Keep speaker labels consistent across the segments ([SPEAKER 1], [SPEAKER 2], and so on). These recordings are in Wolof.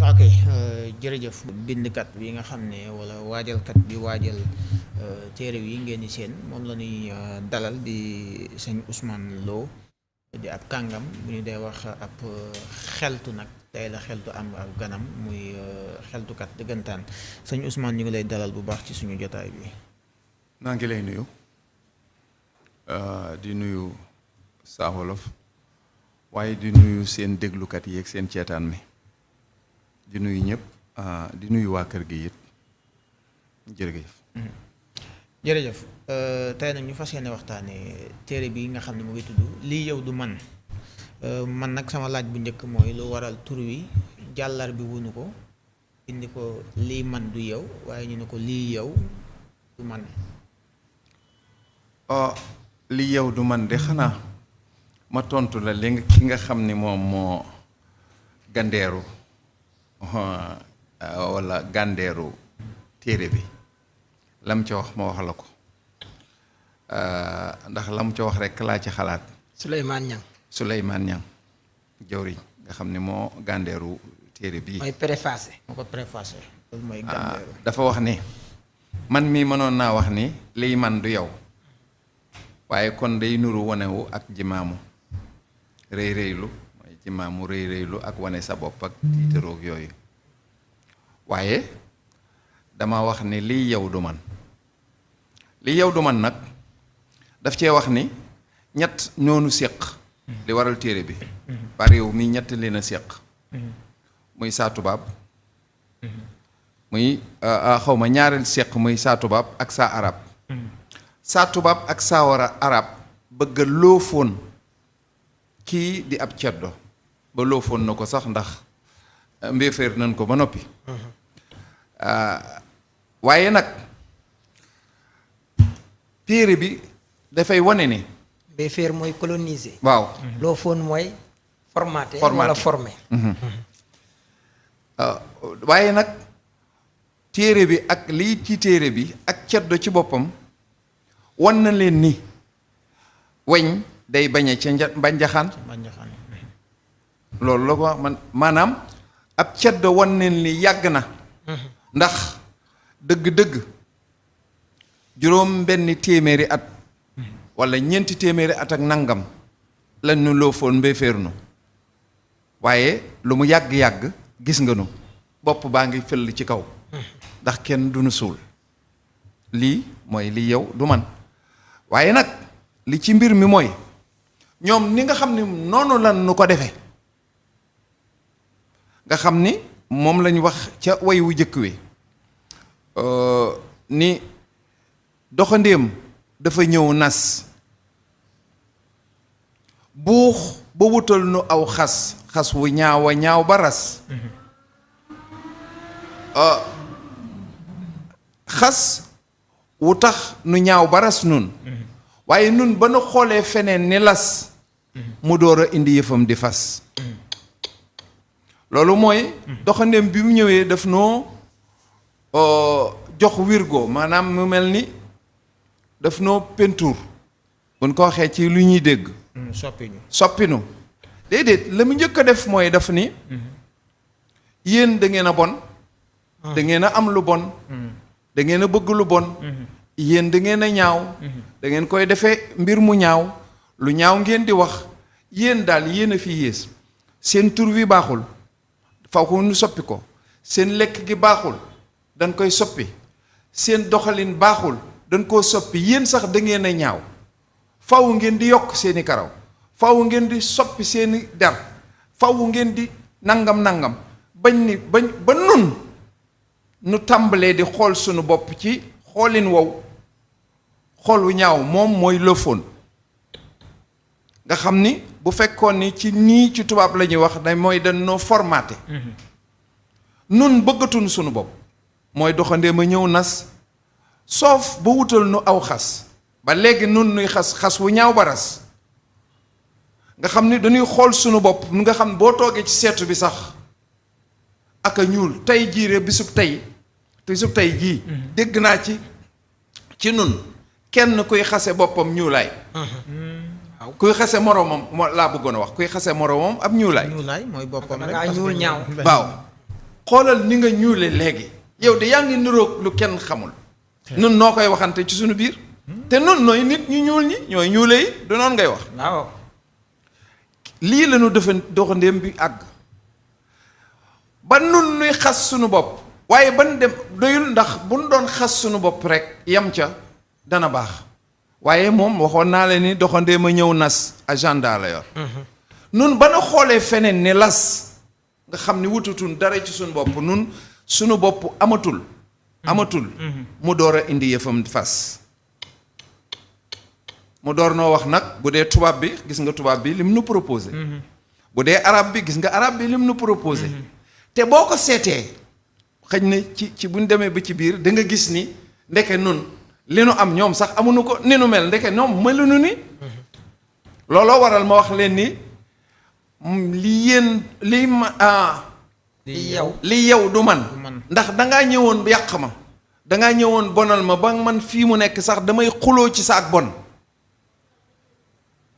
[SPEAKER 1] ok jërëjëf bindkat bi nga xam ne wala waajalkat bi waajal téere yi ngeen di seen moom la ñuy dalal di sëñ Ousmane Lo di ab kàngam bu ñu dee wax ab xeltu nag tey la xeltu am ak ganam muy xeltukat dëggantaan sëñ Ousmane ñu ngi lay dalal bu baax ci suñu jotaay bi.
[SPEAKER 2] naa ngi lay nuyu di nuyu Saa Wolof waaye di nuyu seen déglukat yi ak seen ceetaan mi di nuyu ñëpp di nuyu waa kër gi it jërëjëf.
[SPEAKER 1] jërëjëf tey nag ñu fas yéene waxtaanee téere bi nga xam ne mu ngi tudd lii yow du man man nag sama laaj bu njëkk mooy lu waral tur wi jàllar bi wunu ko indi ko lii man du yow waaye ñu ne ko lii yow du man.
[SPEAKER 2] lii yow du man de xanaa ma tontu la li ki nga xam ni moom moo gandeeru wala gàndeeru téere bi lam ca wax ma wax la ko ndax lam ca wax rekk laa ci xalaat. Souleymane Niang jawriñ nga xam ne moo gàndeeru téere bii.
[SPEAKER 1] mooy préfacé. moo ko préfacé. loolu mooy gàndeeru.
[SPEAKER 2] dafa wax ni man mii mënoon naa wax ni liy man du yow waaye kon day nuru wanewu ak jimaamu rëy rëylu mooy jimaamu rëy rëylu ak wane sa bopp ak tiitaroog yooyu waaye dama wax ni lii yow du man lii yow du man nag daf cee wax ni ñett ñoonu séq li waral téere bi par yow mi ñett leen a séq muy saa tubaab muy xawma ñaareel séq muy saa tubaab ak saa arab saa tubaab ak saa wara arab bëgg a loofoon kii di ab ceddo ba loofoon na ko sax ndax mbéeféer nañ ko ba noppi waaye nag téere bi dafay wane ni
[SPEAKER 3] mbéeféer mooy coloniser.
[SPEAKER 2] waaw
[SPEAKER 3] loofoon mooy formaté wala formé.
[SPEAKER 2] waaye nag téere bi ak lii ci téere bi ak ceddo ci boppam wan na leen ni weñ day bañe ca mbanjaxaan loolu la ko wax man maanaam ab ceddo wan leen ni yàgg na ndax dëgg-dëgg juróom benn téeméeri at wala ñeenti téeméeri at ak nangam lan nu loofoon mbéeféer nu waaye lu mu yàgg-yàgg gis nga nu bopp baa ngi fëll ci kaw ndax kenn du nu suul lii mooy li yow du man waaye nag li ci mbir mi mooy ñoom ni nga xam ni noonu lan nu ko defe nga xam ni moom lañ wax ca way wu jëkk wi ni doxandéem dafa ñëw nas buux ba wutal nu aw xas wu ñaawa ñaaw ba ras xas wu tax nu ñaaw ba ras nun waaye nun ba nu xoolee feneen ni las mu door a indi yëfam di fas loolu mooy doxandéem bi mu ñëwee daf noo jox wirgo maanaam mu mel ni daf noo pentuur buñ ko waxee ci lu ñuy dégg soppinu déedéet la mu njëkk a def mooy daf ni yéen da ngeen a bon da ngeen a am lu bon da ngeen a bëgg lu bon yéen da ngeen a ñaaw da ngeen koy defee mbir mu ñaaw lu ñaaw ngeen di wax yéen daal yéen a fi yées seen tur wi baaxul faw ko nu soppi ko seen lekk gi baaxul dañ koy soppi seen doxalin baaxul dañ koo soppi yéen sax da ngeen a ñaaw faw ngeen di yokk seeni karaw faw ngeen di soppi seeni der faw ngeen di nangam bañ ni bañ ba nun nu tàmbalee di xool sunu bopp ci xoolin wow xool wu ñaaw moom mooy lëfoon nga xam ni bu fekkoon ni ci nii ci tubaab la ñuy wax da mooy dañ noo formaté nun bëggatuñ sunu bopp mooy doxandee ma ñëw nas soof ba wutal nu aw xas ba léegi nun nuy xas wu ñaaw ba ras nga xam ni dañuy xool sunu bopp nu nga xam boo toogee ci seetu bi sax ak a ñuul tey jiire bisub tey jii dégg naa ci nun kenn kuy xase boppam ñuulaay. kuy xase moroomam laa bëggoon a wax kuy xase moroomam ab ñuulaay.
[SPEAKER 1] ñuulaay mooy boppam rek
[SPEAKER 3] dangaa ñuul ñaaw.
[SPEAKER 2] waaw xoolal ni nga ñuule léegi yow de yaa ngi niroog lu kenn xamul. nun noo koy waxante ci suñu biir. te nun nooy nit ñu ñuul ñi ñooy ñuule yi du noonu ngay wax.
[SPEAKER 3] waaw.
[SPEAKER 2] lii la ñu doxandéem bi àgg ba nun nuy xas suñu bopp waaye ban dem doyul ndax buñ doon xas suñu bopp rek yam ca dana baax waaye moom waxoon naa leen ni doxandéem a ñëw nas agenda la yor. nun ba na xoolee feneen ne las nga xam ni wututun dara ci suñu bopp nun suñu bopp amatul. mu door a indi yëfam fas. mu door noo wax nag bu dee tubaab bi gis nga tubaab bi lim nu proposé. bu dee arab bi gis nga arab bi lim nu proposé. te boo ko seetee xëy na ci buñ demee ba ci biir da nga gis ni ndeke nun li nu am ñoom sax amuñu ko ni nu mel ndeke ñoom meluñu ni. looloo waral ma wax leen ni li yéen li ma li yow du man. ndax dangaa ñëwoon yàq ma. dangaa ñëwoon bonal ma ba man fii mu nekk sax damay xuloo ci saak bon.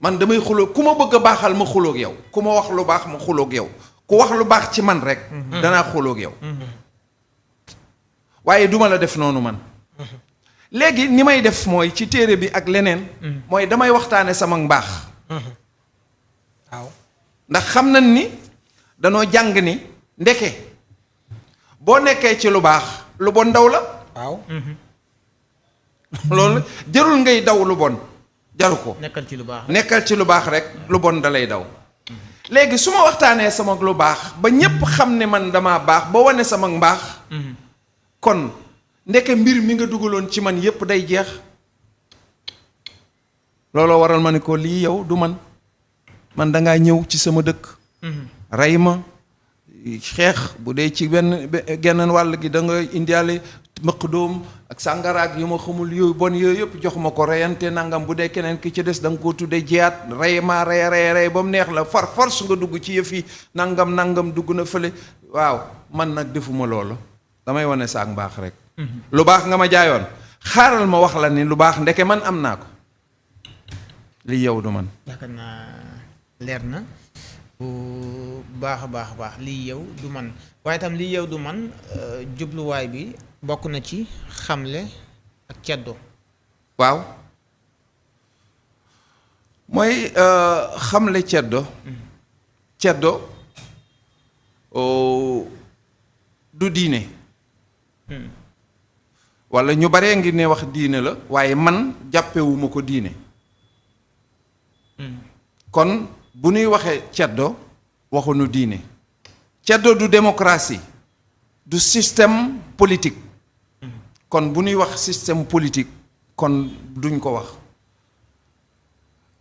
[SPEAKER 2] man damay xuloo ku ma bëgg a baaxal ma xuloog yow ku ma wax lu baax ma xuloog yow ku wax lu baax ci man rek danaa xuloog yow waaye duma la def noonu man léegi ni may def mooy ci téere bi ak leneen mooy damay waxtaane sama mbaax
[SPEAKER 3] waaw
[SPEAKER 2] ndax xam nañ ni danoo jàng ni ndeke boo nekkee ci lu baax lu bon daw la
[SPEAKER 3] waaw
[SPEAKER 2] loolu jarul ngay daw lu bon jaru ko
[SPEAKER 1] nekkal
[SPEAKER 2] ci lu baax rek lu bon da lay daw léegi su ma waxtaanee sama lu baax ba ñépp xam ne man dama baax ba wane sama mbaax kon ndeke mbir mi nga dugaloon ci man yépp day jeex looloo waral ma ne ko lii yow du man dangaa ñëw ci sama dëkk rey ma xeex bu dee ci genn wàll gi da nga indiale mëq doom ak sàngaraak yu ma xamul yooyu bon yooyu yëpp jox ma ko reyante nangam bu dee keneen ki ci des da nga koo tuddee jiyaat rey ba mu neex la far force nga dugg ci yëf yi nangam dugg na fële waaw man nag defuma loolu damay wane saak mbaax rek lu baax nga ma jaayoon xaaral ma wax la ni lu baax ndeke man am naa ko li yow du man
[SPEAKER 1] yaakaar naa leer na bu baax a baax lii yow du man waaye tam lii yow du man jubluwaay bi bokk na ci xamle ak ceddo
[SPEAKER 2] waaw mooy xamle ceddo du diine walla ñu baree ngi ne wax diine la waaye man jàppewuma ko diine kon bu ñuy waxee ceddo waxuñu diine ceddo du démocratie du système politique kon bu ñuy wax système politique kon duñ ko wax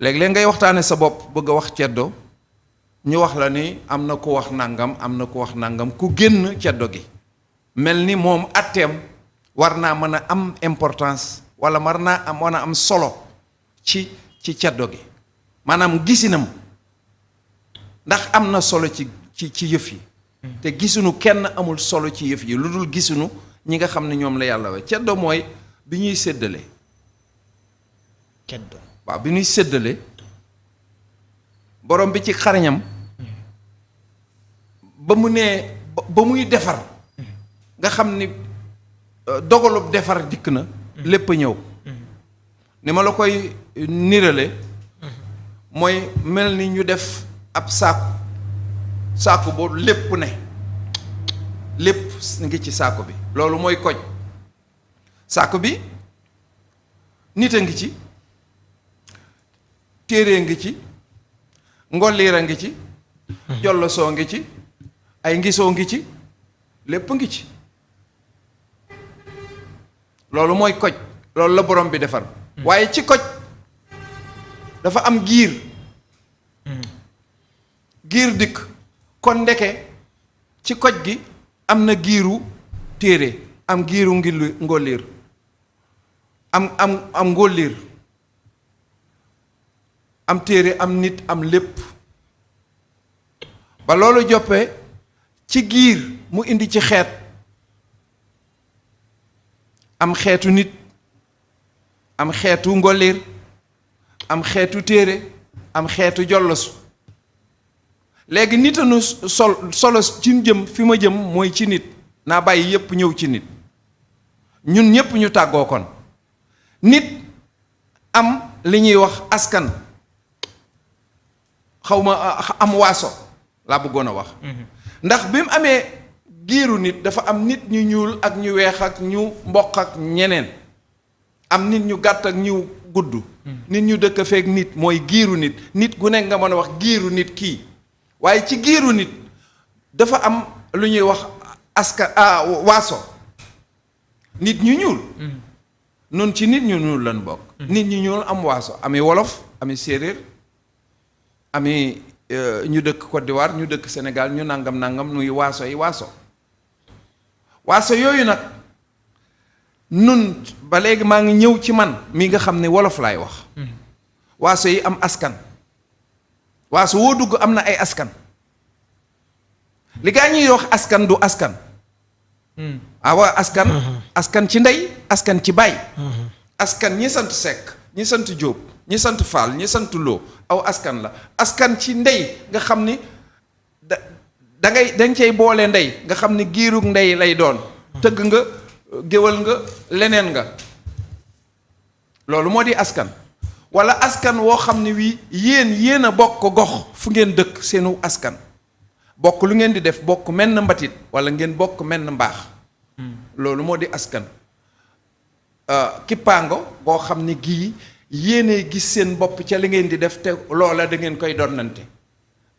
[SPEAKER 2] léeg-léeg ngay waxtaane sa bopp bëgg a wax ceddo ñu wax la ni am na ku wax nangam ku génn ceddo gi mel ni moom atteem war naa mën a am importance walla mën a am solo ci ceddo gi maanaam gisinam ndax am na solo ci yëf yi te gisuñu kenn amul solo ci yëf yi lu dul gisuñu ñi nga xam ne ñoom la yàlla wa ceddo mooy bi ñuy séddale
[SPEAKER 1] ceddo
[SPEAKER 2] waaw bi ñuy séddale borom bi ci xarañam ba mu nee ba muy defar nga xam ni dogalub defar dikk na lépp a ñëw ni ma la koy nirale mooy mel ni ñu def ab saaku boobu lépp ngi ci saaku bi loolu mooy koj saaku bi nit a ngi ci téere ngi ci ngolliir a ngi ci jollosoo ngi ci ay ngisoo ngi ci lépp ngi ci loolu mooy koj loolu la borom bi defar waaye ci koj dafa am giir dikk kon ndeke ci koj gi am na giiru téere am giiru ngolliir am ngolliir am téere am nit am lépp ba loolu joppee ci giir mu indi ci xeet am xeetu nit am xeetu ngolliir am xeetu téere am xeetu jollosu léegi nit a nu solo ci jëm fi ma jëm mooy ci nit naa bàyyi yépp ñëw ci nit ñun ñépp ñu tàggoo kon nit am li ñuy wax askan xawma am waaso laa bëggoon a wax ndax bi mu amee giiru nit dafa am nit ñu ñuul ak ñu weex ak ñu mboq ak ñeneen am nit ñu gàtt ak ñu gudd nit ñu dëkk feek nit mooy giiru nit nit gu nekk nga mën a wax giiru nit kii waaye ci giiru nit dafa am lu ñuy wax askan waaso nit ñu ñuul nun ci nit ñu ñuul lan bokk nit ñu ñuul am waaso ami wolof ami séeréer ami ñu dëkk Côte d'Ivoire ñu dëkk Sénégal ñu nangam nuy waaso yi waaso yooyu nag nun ba léegi maa ngi ñëw ci man mi nga xam ne wolof laay wax waaso yi am askan waaso woo dugg am na ay askan li gaa ñuy wax askan du askan awa askan ci ndey askan ci baay askan ñi sant Seck ñi sant Jóob ñi sant Faal ñi sant Loo aw askan la askan ci ndey nga xam ni dañ cay boole ndey nga xam ni giirug ndey lay doon tëgg nga géwal nga leneen nga loolu moo di askan walla askan woo xam ne wii yéen a bokk gox fu ngeen dëkk seenu askan bokk lu ngeen di def bokk menn mbatit walla ngeen bokk menn mbaax loolu moo di askan kippaango boo xam ne gii yéenee gis seen bopp ca li ngeen di def te loola da ngeen koy donnante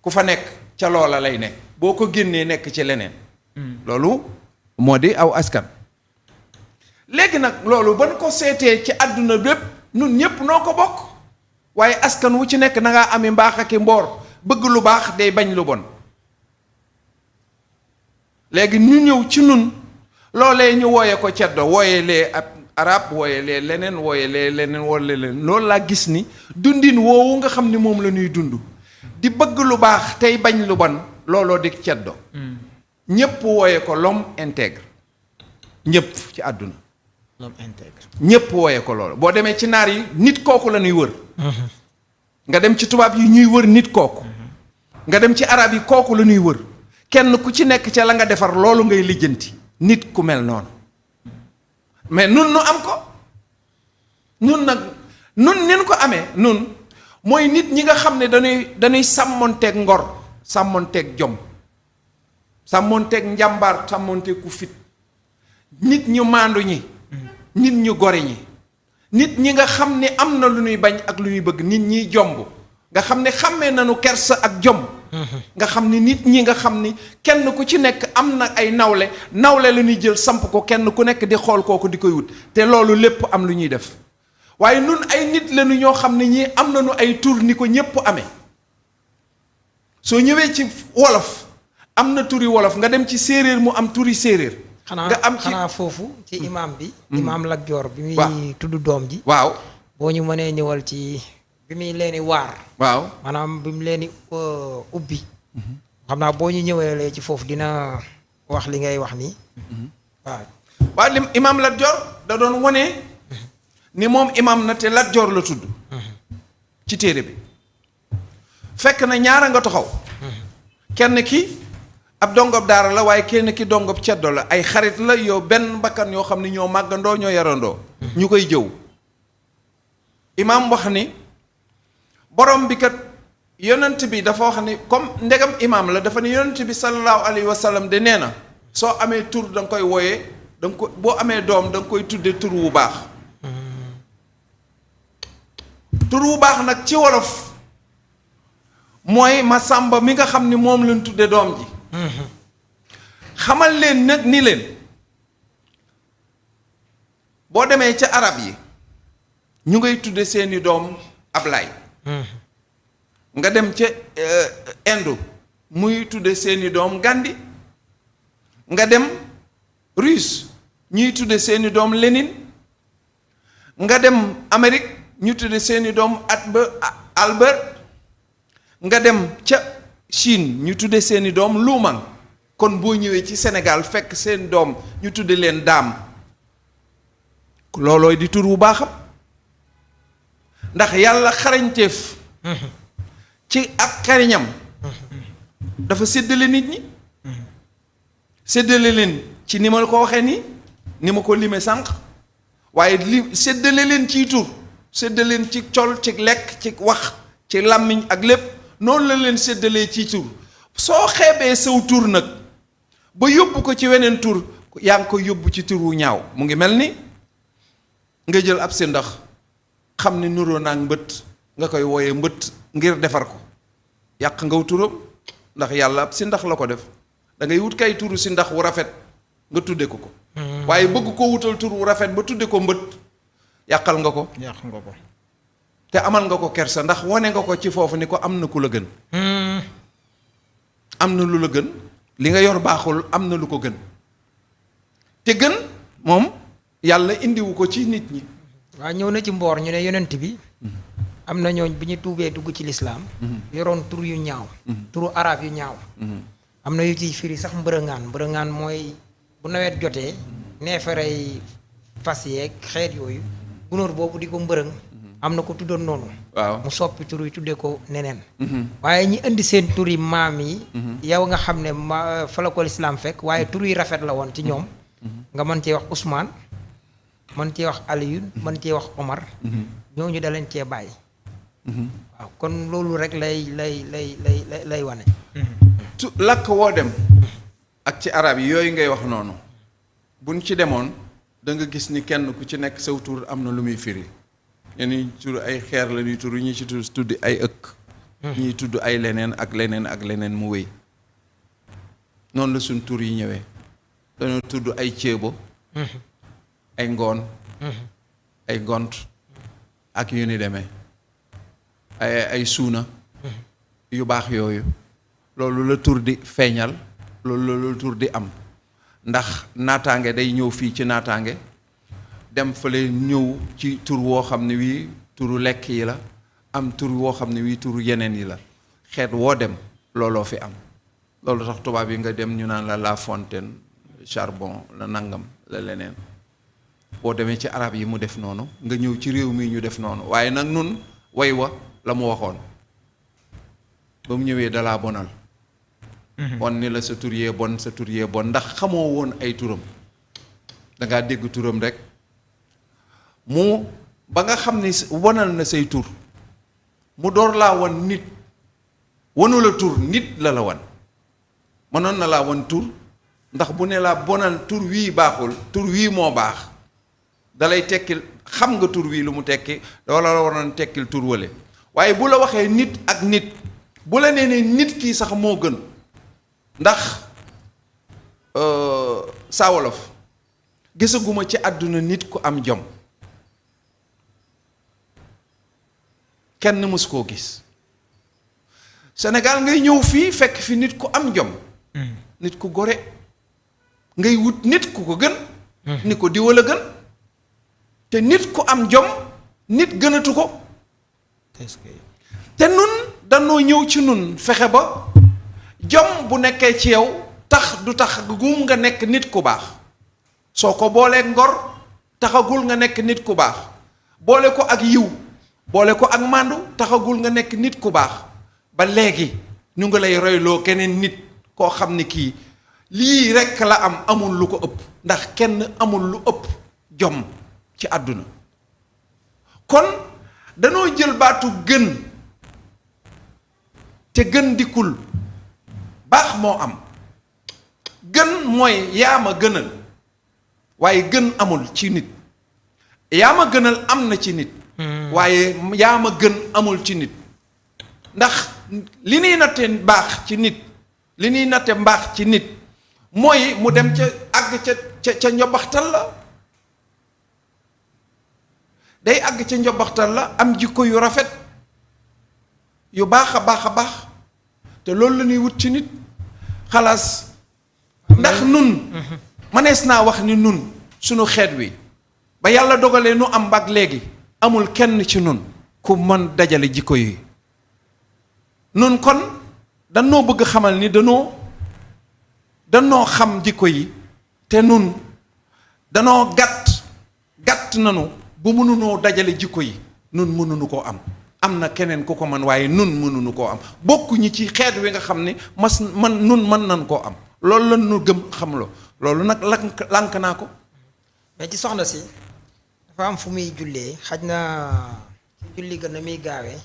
[SPEAKER 2] ku fa nekk ca loola lay nekk boo ko génnee nekk ci leneen loolu moo di aw askan léegi nag loolu ba nu ko seetee ci àdduna bépp nun ñépp noo ko bokk waaye askan wu ci nekk na ngaa ami mbaax ak i mboor bëgg lu baax day bañ lu bon léegi ñu ñëw ci nun loolee ñu wooye ko ceddo wooye lee ab arab wooye lee leneen wooye lee leneen wala leen loolu laa gis ni dundin woowu nga xam ni moom la ñuy dund di bëgg lu baax tey bañ lu bon looloo di ceddo ñépp wooye ko l'homme intègre ñépp ci àdduna
[SPEAKER 1] l'homme intègre
[SPEAKER 2] ñépp wooye ko loolu boo demee ci naar yi nit kooku la ñuy wër nga dem ci tubaab yi ñuy wër nit kooku nga dem ci arab yi kooku la ñuy wër kenn ku ci nekk ca la nga defar loolu ngay lijjanti nit ku mel noonu mais nun nu am ko nun nag nun nin ko amee nun mooy nit ñi nga xam ne dañuy sàmmonteeg ngor sàmmonteeg jom sàmmonteeg njàmbaar sàmmonteeg ku fit nit ñu maandu ñi nit ñu gore ñi nit ñi nga xam ne am na lu ñuy bañ ak lu ñuy bëgg nit ñiy jomb nga xam ne xàmmee nañu kersa ak jom nga xam ni nit ñi nga xam ni kenn ku ci nekk am na ay nawle la ñuy jël samp ko kenn ku nekk di xool kooku di koy wut te loolu lépp am lu ñuy def waaye nun ay nit lañu ñoo xam ne ñii am nañu ay tur ni ko ñépp amee soo ñëwee ci wolof am na turi wolof nga dem ci séeréer mu am turi séeréer nga am ci
[SPEAKER 3] xanaa foofu ci imaam bi imaam Lat Joor bi muy tudd doom ji
[SPEAKER 2] waaw
[SPEAKER 3] boo ñu mënee ñëwal ci bi muy leeni waar
[SPEAKER 2] waaw
[SPEAKER 3] maanaam bi mu leeni ubbi xam naa boo ñu ñëwee ci foofu dina wax li ngay wax nii
[SPEAKER 2] waaw lim imaam Lat Joor da doon wane ni moom imaam na te Lat Joor la tudd ci téere bi fekk na ñaara nga taxaw kenn ki ab dongob daara la waaye kenn ki dongob ceddo la ay xarit la yow benn bakkan yoo xam ne ñoo màggandoo ñoo yarandoo ñu koy jëw imaam wax ni borom bi kat yonent bi dafa wax ni comme ndegam imaam la dafa ne yonent bi sallallahu alayhi wa sallam de nee na soo amee tur da nga koy wooyee da nga ko boo amee doom da nga koy tudde tur wu baax tur wu baax nag ci wolof mooy Masamba mi nga xam ni moom lañ tudde doom ji xamal leen nag ni leen boo demee ca arab yi ñu ngay tudde seeni doom Ablaay nga dem ca Inde muy tudde seeni doom Gandhi nga dem Russe ñuy tudde seeni doom Lénine nga dem Amérique ñu tudde seeni doom Albert nga dem ca Chine ñu tudde seeni doom Luumang kon boo ñëwee ci Sénégal fekk seen doom ñu tudde leen daam loolooy di tur wu baaxam ndax yàlla xarañteef ci ak xariñam dafa séddale nit ñi séddale leen ci ni ma la ko waxee nii ni ma ko limee sànq waaye séddale leen ciy tur séddale leen ci col ci lekk ci wax ci làmmiñ ak lépp noonu la leen séddalee ciy tur soo xeebee saw tur nag ba yóbbu ko ci weneen tur yaa ngi ko yóbbu ci tur wu ñaaw mu ngi mel ni nga jël ab si ndax xam ni nuroo naag mbëtt nga koy wooyee mbëtt ngir defar ko yàq ngaw turam ndax yàlla ab si ndax la ko def da ngay wut kay turu si ndax wu rafet nga tudde ko waaye bëgg ko wutal tur wu rafet ba tudde ko mbëtt yàqal nga ko te amal nga ko kersa ndax wane nga ko ci foofu ni ko am na ku la gën am na lu la gën li nga yor baaxul am na lu ko gën te gën moom yàlla indiwu ko ci nit ñi
[SPEAKER 3] waaw ñëw na ci mboor ñu ne yonent bi am na ñooñ bi ñu tuubee dugg ci lislaam yoroon tur yu ñaaw turu arab yu ñaaw am na yu ciy firi sax mbërëngaan mooy bu nawet jotee neefarey fas yeeg xeet yooyu gunóor boobu di ko mbërëng am na ko tuddoon noonu
[SPEAKER 2] waaw mu
[SPEAKER 3] soppi tur yi tuddee ko neneen waaye ñi indi seen tur yi maam yi yow nga xam ne fa la ko lislaam fekk waaye tur yi rafet la woon ci ñoom nga mën cee wax Ousmane mën cee wax Alioune mën cee wax Omar ñooñu da leen cee bàyyi waaw kon loolu rek lay wane
[SPEAKER 2] lakk woo dem ak ci arab yi yooyu ngay wax noonu buñ ci demoon da nga gis ni kenn ku ci nekk saw tur am na lu muy firi ñenn tur ay xeer la ñuy tur ñi ci tudd ay ëkk ñuy tudd ay leneen ak leneen ak leneen mu wéy noonu la suñ tur yi ñëwee dañoo tudd ay ceebo ay ngoon ay gont ak yu ni demee ay suuna yu baax yooyu loolu la tur di feeñal loolu la tur di am ndax naataange day ñëw fii ci naataange dem fële ñëw ci tur woo xam ne wii turu lekk yi la am tur woo xam ne wii turu yeneen yi la xeet woo dem looloo fi am loolu tax tubaab yi nga dem ñu naan la fontaine charbon la nangam la leneen boo demee ci arab yi mu def noonu nga ñëw ci réew mi ñu def noonu waaye nag nun way wa la mu waxoon ba mu ñëwee dalaa bonal bon ni la sa tur yee bon sa tur yee bon ndax xamoo woon ay turam dangaa dégg turam rek mu ba nga xam ni wanal na say tur mu door laa wan nit wanu la tur nit la wan mënoon na laa wan tur ndax bu ne laa bonal tur wii baaxul tur wii moo baax dalay tekkil xam nga tur wii lu mu tekki wala la waroon tekkil tur wale waaye bu la waxee nit ak nit bu la nee ne nit kii sax moo gën ndax Saa Wolof gisaguma ci àdduna nit ku am jom kenn mës koo gis Sénégal ngay ñëw fii fekk fi nit ku am jom nit ku gore ngay wut nit ku ko gën ni ko diwal a gën te nit ku am jom nit gënatu ko te nun danoo ñëw ci nun fexe ba jom bu nekkee ci yow tax du tax gum nga nekk nit ku baax soo ko boolee ngor taxagul nga nekk nit ku baax boole ko ak yiw boole ko ak màndu taxagul nga nekk nit ku baax ba léegi ñu ngi lay royloo keneen nit koo xam ni kii lii rekk la am amul lu ko ëpp ndax kenn amul lu ëpp jom ci àdduna kon danoo jël baatu gën te gën dikkul baax moo am gën mooy yaa ma gënal waaye gën amul ci nit yaa ma gënal am na ci nit waaye yaa ma gën amul ci nit ndax li ñuy natte baax ci nit li ñuy natte mbaax ci nit mooy mu dem ca àgg ca njobaxtal la day àgg ca njobaxtal la am jikko yu rafet yu baax a baax a baax te loolu la ñuy wut ci nit xalaas ndax nun mënees naa wax ni nun sunu xeet wi ba yàlla dogalee nu am bag léegi amul kenn ci nun ku mën dajale jikko yi nun kon danoo bëgg xamal ni danoo xam jikko yi te nun danoo gàtt nanu bu mënunoo dajale jikko yi nun mënuñu koo am na keneen ku ko man waaye nun mënuñu koo am bokkuñu ci xeet wi nga xam ne nun mën nañ koo am loolu la nu gëm xam loolu nag lànk naa ko.
[SPEAKER 3] mais ci soxna si dafa am fu muy jullee xaj na ci julli gën a muy gaawee.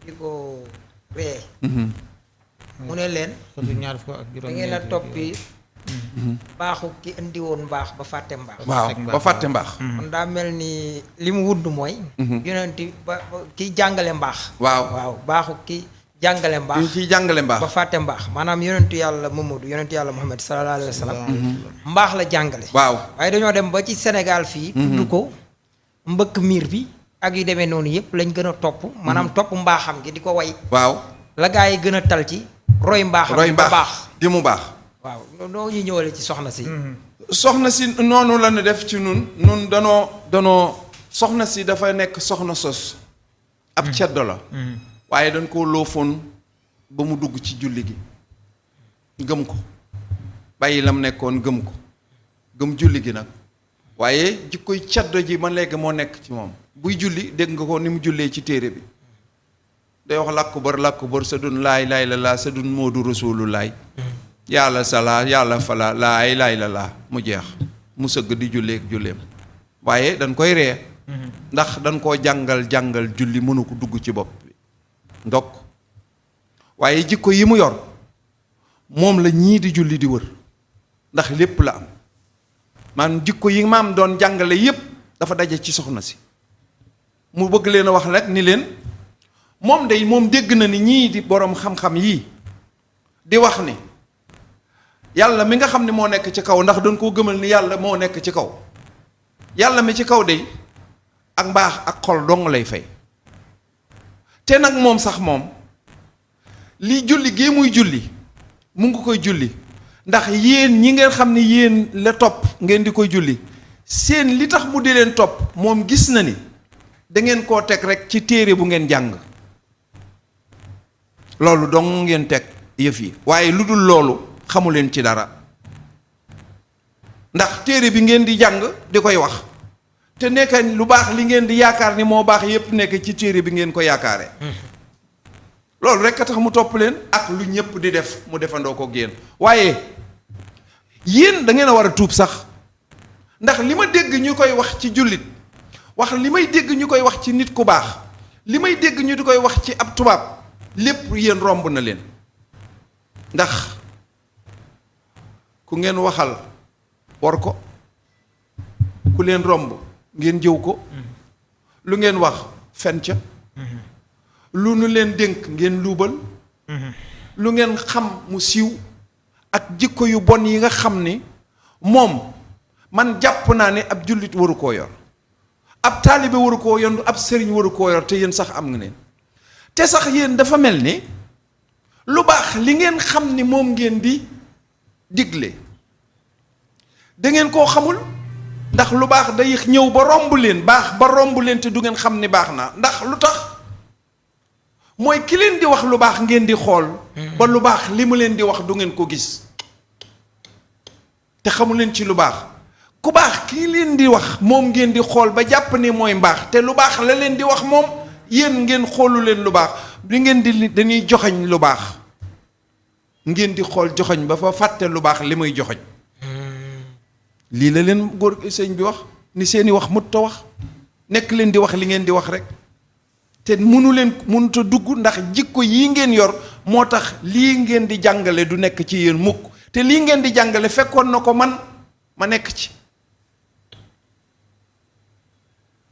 [SPEAKER 3] di ko wee. mu ne leen. da ngeen a toppi baaxu ki indi woon mbaax ba fàtte mbaax.
[SPEAKER 2] waaw ba fàtte mbaax.
[SPEAKER 3] kon daa mel ni li mu wudd mooy. yonenti ba kiy jàngale mbaax. waaw baaxu ki jàngale mbaax.
[SPEAKER 2] kiy jàngale mbaax
[SPEAKER 3] ba fàtte mbaax maanaam yonentu yàlla Mamadou yonentu yàlla Muhammad sallallahu alayhi wa sallam. mbaax la jàngale. waaw waaye dañoo dem ba ci Sénégal fii. tudd ko mbëkk miir bi ak yu demee noonu yëpp lañ gën a topp. maanaam topp mbaaxam gi di ko way. waaw la gaa yi gën a tal ci. roy mbaaxam gi ba baax
[SPEAKER 2] gi mu baax.
[SPEAKER 3] waaw noo ñu ñëwale ci soxna si.
[SPEAKER 2] soxna si noonu la ñu def ci nun danoo soxna si dafa nekk soxna sos ab ceddo la. waaye dañ koo loofoon ba mu dugg ci julli gi gëm ko bàyyi lam nekkoon gëm ko gëm julli gi nag waaye jikkoy ceddo ji ma léegi moo nekk ci moom buy julli dégg nga ko ni mu jullee ci téere bi day wax làkku bër sa dun laay la laa sa dun moodu rasulu laay yàlla salaa yàlla fala laay la laa mu jeex mu sëgg di julleek julleem waaye dañ koy ree ndax dañ koo jàngal julli mënu ko dugg ci bopp bi ndokk waaye jikko yi mu yor moom la ñii di julli di wër ndax lépp la am maanaam jikko yi maam doon jàngale yépp dafa daje ci soxna si mu bëgg leen a wax rek ni leen moom dégg na ni ñii di boroom xam-xam yii di wax ni yàlla mi nga xam ne moo nekk ci kaw ndax doon koo gëmal ni yàlla moo nekk ci kaw yàlla mi ci kaw day ak mbaax ak xol dong lay fay te nag moom sax moom li julli gee muy julli mu ngi koy julli ndax yéen ñi ngeen xam ne yéen la topp ngeen di koy julli seen li tax mu di leen topp moom gis na ni dangeen koo teg rek ci téere bu ngeen jàng loolu dong ngeen teg yëf yi waaye lu dul loolu xamu leen ci dara ndax téere bi ngeen di jàng di koy wax te nekk lu baax li ngeen di yaakaar ni moo baax yépp nekk ci téere bi ngeen ko yaakaare loolu rek a tax mu topp leen ak lu ñëpp di def mu defandoo ko génn waaye yéen da ngeen a war a tuub sax ndax li ma dégg ñu koy wax ci jullit wax li may dégg ñu koy wax ci nit ku baax li may dégg ñu di koy wax ci ab tubaab lépp yéen romb na leen ndax ku ngeen waxal war ko ku leen romb ngeen jëw ko lu ngeen wax fen ca lu nu leen dénk ngeen luubal lu ngeen xam mu siiw ak jikko yu bon yi nga xam ni moom man jàpp naa ne ab jullit waru koo yor ab taalibe waru koo yor ab sëriñ waru koo yor te yéen sax am nga neen te sax yéen dafa mel ni lu baax li ngeen xam ni moom ngeen di digle da ngeen koo xamul ndax lu baax day ñëw ba romb leen baax ba romb leen te du ngeen xam ni baax na ndax lu tax mooy ki leen di wax lu baax ngeen di xool ba lu baax li mu leen di wax du ngeen ko gis te xamu leen ci lu baax ku baax ki leen di wax moom ngeen di xool ba jàpp ni mooy mbaax te lu baax la leen di wax moom yéen ngeen xoolu leen lu baax li ngeen di dañuy joxañ lu baax ngeen di xool joxañ ba fa fàtte lu baax li muy joxañ lii la leen góor sëñ bi wax ni seeni wax mut ta wax nekk leen di wax li ngeen di wax rek te mënut a dugg ndax jikko yii ngeen yor moo tax lii ngeen di jàngale du nekk ci yéen mukk te lii ngeen di jàngale fekkoon na ko ma nekk ci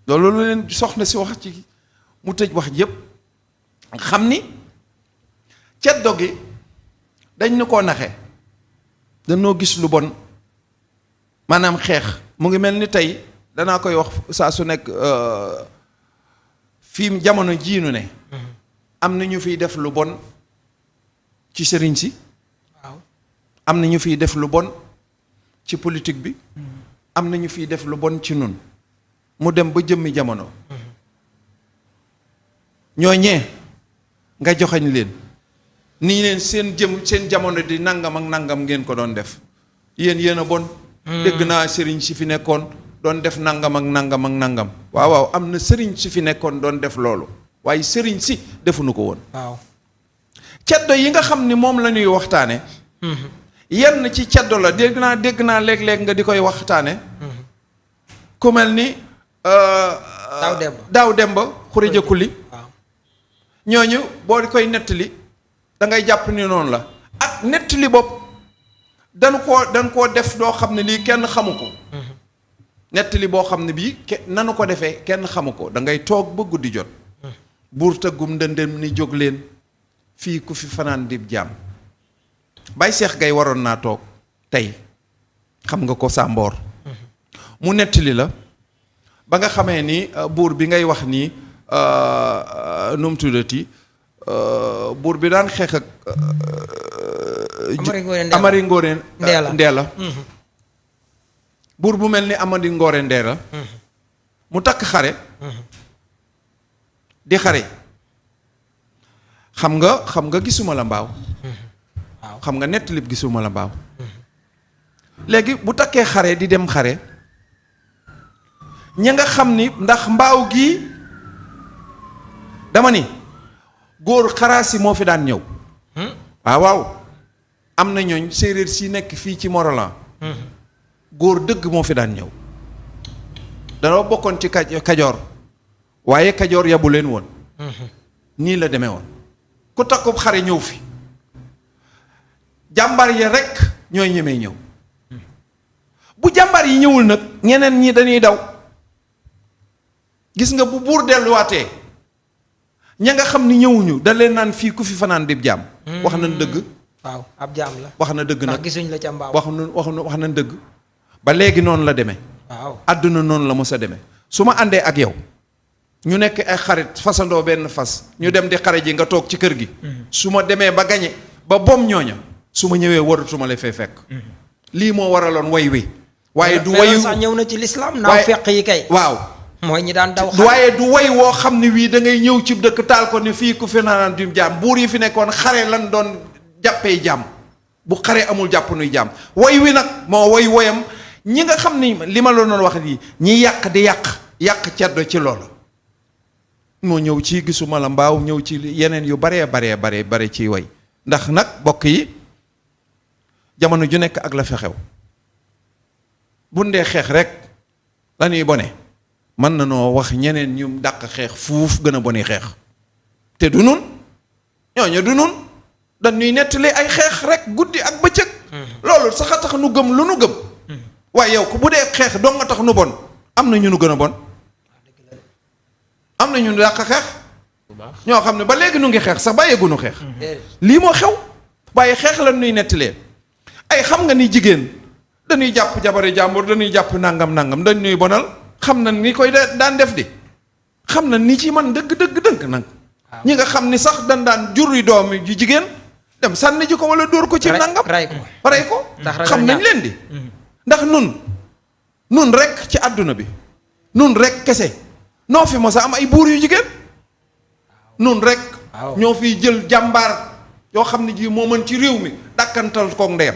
[SPEAKER 2] loolu la leen soxna si wax ci mu tëj wax yépp xam ni ceddo gi dañ na koo naxe dañoo gis lu bon maanaam xeex mu ngi mel ni tey danaa koy wax saa su nekk fii jamono jiinu ne am na ñu fiy def lu bon ci sëriñ si waaw am na ñu fiy def lu bon ci politique bi am na ñu fiy def lu bon ci nun mu dem ba jëmmi jamono ñooñee nga joxañ leen nii leen seen jamono di nangam ak nangam ngeen ko doon def yéen a bon dégg naa sëriñ si fi nekkoon doon def nangam ak nangam ak nangam waaw waaw am na sëriñ si fi nekkoon doon def loolu waaye sëriñ si defuñu ko woon.
[SPEAKER 3] waaw
[SPEAKER 2] ceddo yi nga xam ni moom la ñuy waxtaane yenn ci ceddo la dégg naa léeg-léeg nga di koy waxtaane ku mel ni daaw demba Xureja Kuli ñooñu boo di koy nettali da ngay jàpp ni noonu la ak nettali bopp dañ koo def doo xam ne lii kenn xamu ko nettali boo xam ne bii nanu ko defee kenn xamu ko da ngay toog ba guddi jot buur tëggum ndëndëm ni jóg leen fii ku fi fanaan dib jaam Baye Cheikh Gaye waroon naa toog tey xam nga ko Sàmboor mu nettali la ba nga xamee ni buur bi ngay wax nii nu mu tuddati buur bi daan xeex ak Amari Ngoone Ndeela buur bu mel ni Amari Ngoone Ndeela mu takk xare di xare xam nga gisuma la mbaaw xam nga nettalib gisuma la mbaaw léegi bu takkee xare di dem xare ña nga xam ni ndax mbaaw gii dama ni góor xaraasi moo fi daan ñëw waaw am na ñooñ séeréer si nekk fii ci Morolan góor dëgg moo fi daan ñëw danoo bokkoon ci Kajoor waaye Kajoor yabu leen woon nii la demee woon ku takkub xare ñëw fi jàmbar yi rekk ñooy ñemee ñëw bu jàmbar yi ñëwul nag ñeneen ñi dañuy daw gis nga bu buur delluwaatee ña nga xam ni ñëwuñu da leen naan fii ku fi fanaan dib jaam wax nañ dëgg
[SPEAKER 3] waaw ab jaam la
[SPEAKER 2] wax na dëgg nag
[SPEAKER 3] gisuñ la ca mbaaw
[SPEAKER 2] wax nañ dëgg ba léegi noonu la demee
[SPEAKER 3] waaw
[SPEAKER 2] àdduna noonu la mos a demee su ma àndee ak yow ñu nekk ay xarit fasandoo benn fas ñu dem di xare ji nga toog ci kër gi su ma demee ba gañe ba bom ñooña su ma ñëwee waratuma la fay fekk lii moo waraloon way wi waaye du wayu
[SPEAKER 3] sax ñëw na ci lislaam naaw feq yi kay
[SPEAKER 2] waaw
[SPEAKER 3] mooy ñi daan daw
[SPEAKER 2] waaye du way woo xam ne wii da ngay ñëw ci dëkk taal ko ne fii ku fi naan du jaam buur yi fi nekkoon xare lan doon jàppee jaam bu xare amul jàpp nuy jaam way wi nag moo way woyam ñi nga xam ni li ma la doon wax nii ñi yàq di yàq ceddo ci loolu moo ñëw ci gisuma la mbaaw ñëw ci yeneen yu bare ci way ndax nag bokk yi jamono ju nekk ak la fa xew bu ndee xeex rek la ñuy bone mën na noo wax ñeneen ñu dàq xeex fuuf gën a bone xeex te du nun ñooñu du nun dañuy nettali ay xeex rek guddi ak bëccëg loolu sax a tax nu gëm lu nu gëm waaye yow ko bu dee xeex doo nga tax nu bon am na ñu nu gën a bon am na ñu dàq xeex ñoo xam ne ba léegi nu ngi xeex sax bàyyeegunu xeex lii moo xew waaye xeex la nuy nettalee ay xam nga ni jigéen dañuy jàpp jabari jàmbur dañuy jàpp nangam dañ ñuy bonal xam na ni koy daan def di xam na ni ci man dëgg nag ñi nga xam ni sax dañ daan juri doom ju jigéen dem sànni ji ko wala dóor ko ci nangam rey ko xam nañ leen di ndax nun rek ci àdduna bi nun rek kese noo fi mos a am ay buur yu jigéen nun rek ñoo fiy jël jàmbaar yoo xam ne ji moo mën ci réew mi dàkkantal koog ndeyam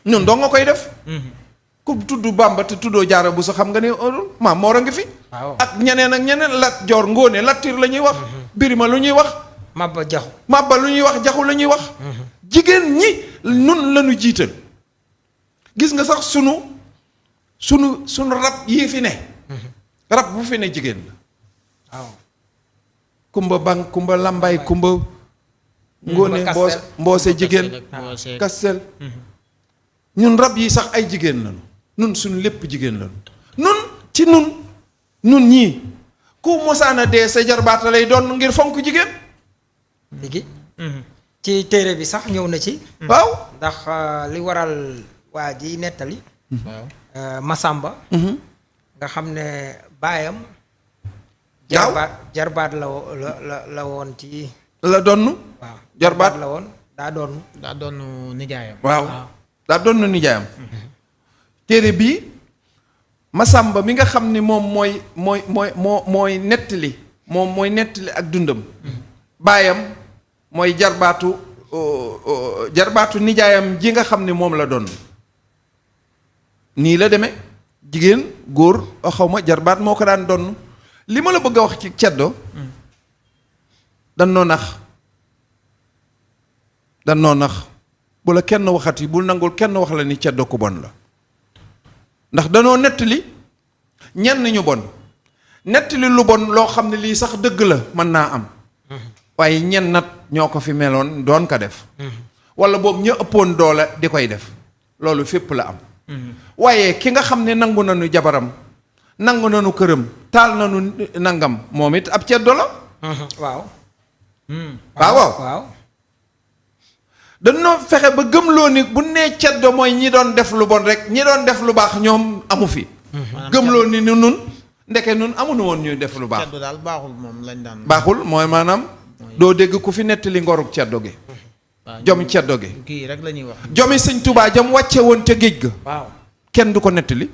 [SPEAKER 2] ñun doo nga koy def ku tudd Bàmba te tuddoo Jaara Buso xam nga ne maam Moor a ngi fi ak ñeneen Lat Joor Ngóone Latiir la ñuy wax Birima lu ñuy wax Mabba lu ñuy wax Jaxu la ñuy wax jigéen ñi nun lañu jiital gis nga sax sunu rab yii fi ne rab bu fi ne jigéen la kumba bang kumba lambay kumba ngóone mboose jigéen kastel ñun rab yi sax ay jigéen lañu nun suñu lépp jigéen lañu nun ñii ku mosaana dee sa jarbaata lay doon ngir fonk jigéen
[SPEAKER 3] léegi ci téere bi sax ñëw na ci
[SPEAKER 2] waaw
[SPEAKER 3] ndax li waral waa ji nettali Masamba nga xam ne baayam jarbaat la woon ci
[SPEAKER 2] la donn
[SPEAKER 3] waaw
[SPEAKER 2] jarbaat
[SPEAKER 3] la woon daa doon
[SPEAKER 1] nijaayam
[SPEAKER 2] waaw daa doon nijaayam téere bii Masamba mi nga xam ni moom mooy nettali moom mooy nettali ak dundam baayam mooy jarbaatu nijaayam ji nga xam ni moom la doon nii la demee jigéen góor xaw ma jarbaat moo ko daan donn li ma la bëgg a wax ci ceddo dan noo nax bu la kenn waxati bul nangul kenn wax la ni ceddo ku bon la ndax danoo nettali ñenn ñu bon nettali lu bon loo xam ne lii sax dëgg la mën naa am waaye ñenn nat ñoo ko fi meloon doon ko def wala boog ñu ëppoon doole di koy def loolu fépp la am waaye ki nga xam ne nangu nañu jabaram nangu nañu këram taal nañu nangam moom it ab ceddo la
[SPEAKER 3] waaw
[SPEAKER 2] waaw dañoo fexe ba gëmloo ni bu nee ceddo mooy ñi doon def lu bon rek ñi doon def lu baax ñoom amu fi gëmloo ni nun ndeke nun amuñu woon ñuy def lu baax
[SPEAKER 1] ceddo daal baaxul moom lañ daan
[SPEAKER 2] baaxul mooy maanaam doo dégg ku fi nettali ngorug ceddo gi jom ceddo gi
[SPEAKER 1] kii rek la ñuy wax
[SPEAKER 2] jomi sëñ Tuubaa jam wàcce woon ca géej ga
[SPEAKER 3] waaw
[SPEAKER 2] kenn du ko nettali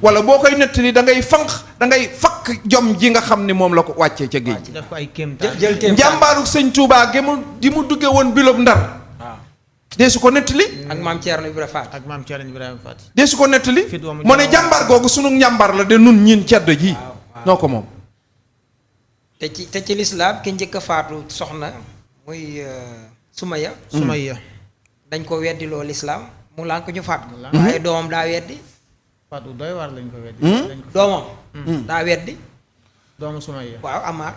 [SPEAKER 2] wala boo koy nettali da ngay fakk jom ji nga xam ni moom la ko wàccee ca géej
[SPEAKER 1] def ko ay kéemtaan
[SPEAKER 3] jël kéemtaan
[SPEAKER 2] njàmbaaru sëñ Tuubaa gi mu dugge woon bilob Ndar dee su ko nettali
[SPEAKER 3] ak maam Thierno Ibrahima Faty
[SPEAKER 1] ak maam Thierno Ibrahima Faty
[SPEAKER 2] dee su ko nettali moo ne jàmbaar googu sunu njàmbaar la de nun ñiin ceddo ji noo ko moom
[SPEAKER 3] te ci lislaam ki njëkk a faatu soxna muy Sumaya dañ ko weddiloo lislaam mu lànk ñu faat ko waaye doomam daa weddi
[SPEAKER 1] faatu doy waar lañ ko weddi
[SPEAKER 3] doomam daa weddi
[SPEAKER 1] doomu Sumaya
[SPEAKER 3] waaw Amar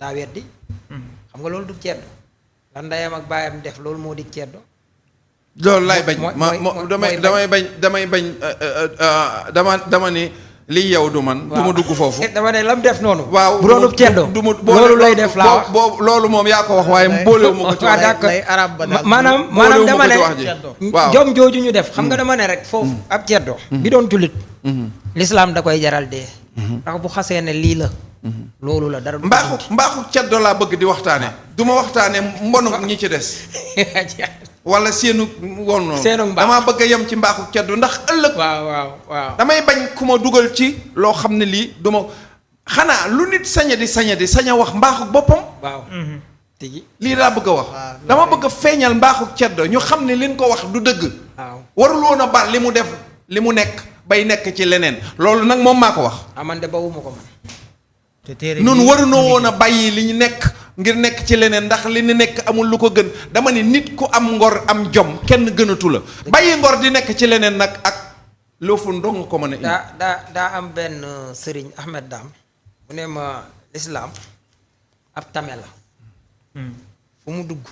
[SPEAKER 3] daa weddi xam nga loolu du ceddo lan ndeyam ak baayam def loolu moo di ceddo
[SPEAKER 2] loolu laay bañ damay bañ dama ni lii yow du man du ma dugg foofu
[SPEAKER 3] dama ne lam def noonu
[SPEAKER 2] waaw
[SPEAKER 3] bu doonub ceddo loolu lay def laa wax
[SPEAKER 2] loolu moom yaa ko wax waaye boolewu ma ko ci wax
[SPEAKER 3] maanaam dama ne jom jooju ñu def xam nga dama ne rek foofu ab ceddo bi doon jullit lislaam da koy jaral dee ndax bu xasee ne lii la loolu la dara
[SPEAKER 2] mbaaxu ceddo laa bëgg di waxtaane du ma waxtaane mbonu ñi ci des wala seenu woon noonu damaa bëgg a yem ci mbaaxu ceddo ndax ëllëg
[SPEAKER 3] waaw
[SPEAKER 2] damay bañ ku ma dugal ci loo xam ne lii du ma xanaa lu nit saña di wax mbaaxu boppam
[SPEAKER 3] waaw tigi
[SPEAKER 2] lii daa bëgg a wax dama bëgg a feeñal mbaaxu ceddo ñu xam ne liñ ko wax du dëgg warul woon a baal li mu def li mu nekk bay nekk ci leneen loolu nag moom maa ko wax
[SPEAKER 3] man de bawuma ko man
[SPEAKER 2] nun warunoo woon a bàyyi li ñu nekk ngir nekk ci leneen ndax li ñu nekk amul lu ko gën dama ni nit ku am ngor am jom kenn gënatu la bàyyi ngor di nekk ci leneen nag ak loo fu ndong ko mën a
[SPEAKER 3] daa am benn sëriñ Ahmed Dam mu ne ma lislaam ab tame la fu mu dugg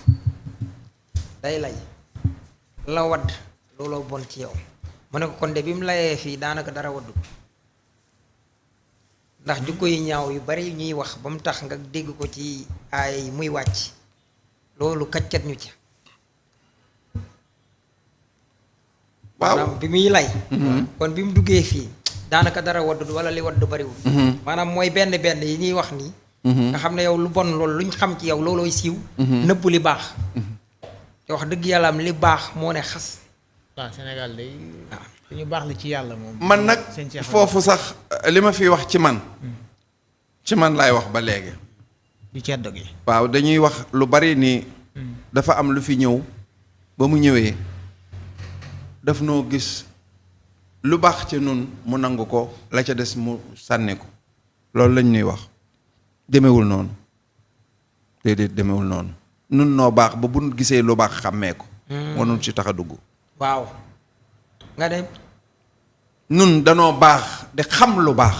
[SPEAKER 3] day lay la wadd looloo bon ci yow mu ne ko kon de bi mu layee fii daanaka dara waddu ndax jukko yi ñaaw yu bari ñuy wax ba mu tax nga dégg ko ci ay muy wàcc loolu kaccat ñu ci maanaam bi muy lay kon bi mu duggee fii daanaka dara wadd wala li wadd bariwul maanaam mooy benn yi ñuy wax nii nga xam ne yow lu bon loolu luñ xam ci yow loolooy siiw nëbb li baax te wax dëgg yàlla am li baax moo ne xas
[SPEAKER 1] waaw Sénégal day ñu baax li ci yàlla moom
[SPEAKER 2] man nag foofu sax li ma fi wax ci man laay wax ba léegi
[SPEAKER 1] di ceddo gi
[SPEAKER 2] waaw dañuy wax lu bari ni dafa am lu fi ñëw ba mu ñëwee daf noo gis lu baax ci nun mu nangu ko la ca des mu sànni ko loolu lañ ñuy wax demewul noonu déedéet demewul noonu nun noo baax ba bu gisee lu baax xàmmee ko wanul ci tax a dugg
[SPEAKER 3] waaw nga dem
[SPEAKER 2] nun danoo baax di xam lu baax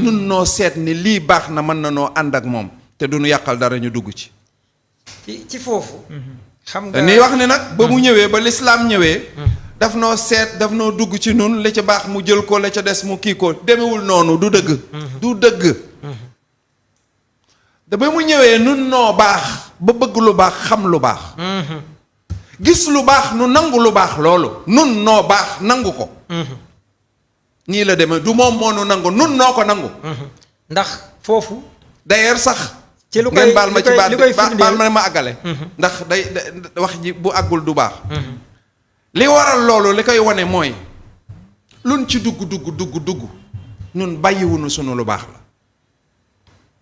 [SPEAKER 2] nun noo seet ni lii baax na mën na noo ànd ak moom te duñu yàqal dara ñu dugg
[SPEAKER 3] ci foofu xam nga
[SPEAKER 2] ni wax ni nag ba mu ñëwee ba lislaam ñëwee daf noo seet daf noo dugg ci nun la ca baax mu jël ko la ca des mu kii ko demewul noonu du dëgg du dëgg da ba mu ñëwee nun noo baax ba bëgg lu baax xam lu baax gis lu baax nu nangu lu baax loolu nun noo baax nangu ko nii la demee du moom moo nu nangu nun noo ko nangu
[SPEAKER 3] ndax foofu
[SPEAKER 2] d'ailleurs sax
[SPEAKER 3] ci lu koy
[SPEAKER 2] ngeen baal ma ci baal ma àggale ndax day wax ji bu àggul du baax li waral loolu li koy wane mooy luñ ci dugg nun bàyyiwunu sunu lu baax la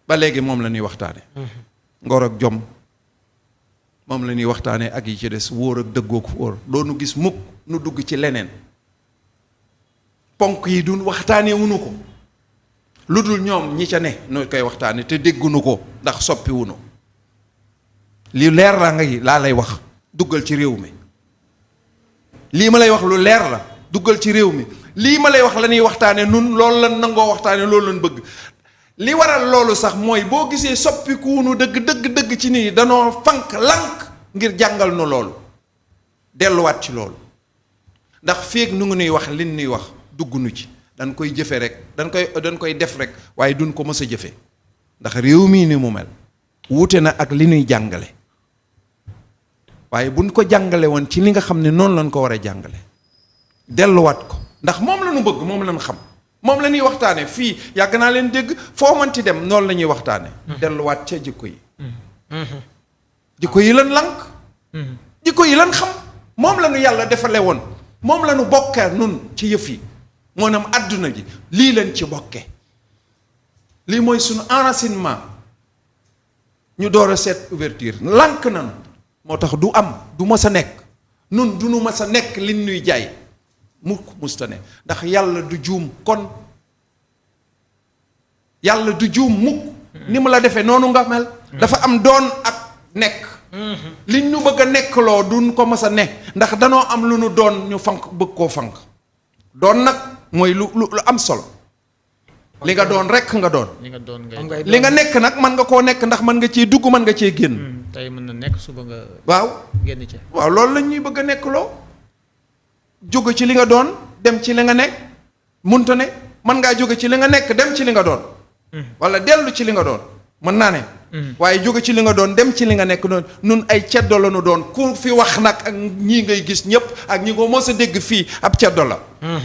[SPEAKER 2] ba léegi moom la ñuy waxtaane ngor ak jom moom la ñuy waxtaane ak yi ci des wóor ak dëggook wóor doonu gis mukk nu dugg ci leneen ponk yi duñ waxtaanee wunu ko lu dul ñoom ñi ca ne noo koy waxtaane te déggunu ko ndax soppi wunu li leer la nga laa lay wax duggal ci réew mi lii ma lay wax lu leer la duggal ci réew mi lii ma lay wax la ñuy waxtaane nun loolu lan nangoo waxtaane loolu lan bëgg li waral loolu sax mooy boo gisee soppiku wunu dëgg ci nii danoo fank lank ngir jàngal nu loolu delluwaat ci loolu ndax féeg nu ngi nuy wax lin nuy wax dugg nu ci dañ koy jëfe rek dañ koy def rek waaye duñ ko mës a jëfe ndax réew mii ni mu mel wuute na ak li nuy jàngale waaye buñ ko jàngale woon ci li nga xam ne noonu lañ ko war a jàngale delluwaat ko ndax moom la ñu bëgg moom la ñu xam moom la ñuy waxtaane fii yàgg naa leen dégg foo mënti dem noonu la ñuy waxtaane delluwaat ca jikko yi jikko yi lan lànk jikko yi lan xam moom la ñu yàlla defale woon moom la ñu bokkee nun ci yëf yi moo nam àdduna ji lii leen ci bokke lii mooy suñu enracinement ñu door a seet ouverture lànk nanu moo tax du am du mës a nekk nun du nu mës a nekk li nuy jaay mukk musta ne ndax yàlla du juum kon yàlla du juum mukk ni mu la defee noonu nga mel dafa am doon ak nekk li ñu bëgg a nekkloo duñ ko mës a ne ndax danoo am lu nu doon ñu fank bëgg koo fank doon nag mooy lu am solo li nga doon rekk nga doon li nga nekk nag mën nga koo nekk ndax mën nga cee dugg mën nga cee génn
[SPEAKER 1] tey mën na nekk suba nga
[SPEAKER 2] waaw
[SPEAKER 1] génn ca
[SPEAKER 2] waaw loolu la ñuy bëgg a nekkloo jóge ci li nga doon dem ci li nga nekk munta ne mën ngaa jóge ci li nga nekk dem ci li nga doon wala dellu ci li nga doon mën naa ne waaye jóge ci li nga doon dem ci li nga nekk noonu nun ay ceddo la nu doon ku fi wax nag ak ñii ngay gis ñëpp ak ñi ko mos a dégg fii ab ceddo la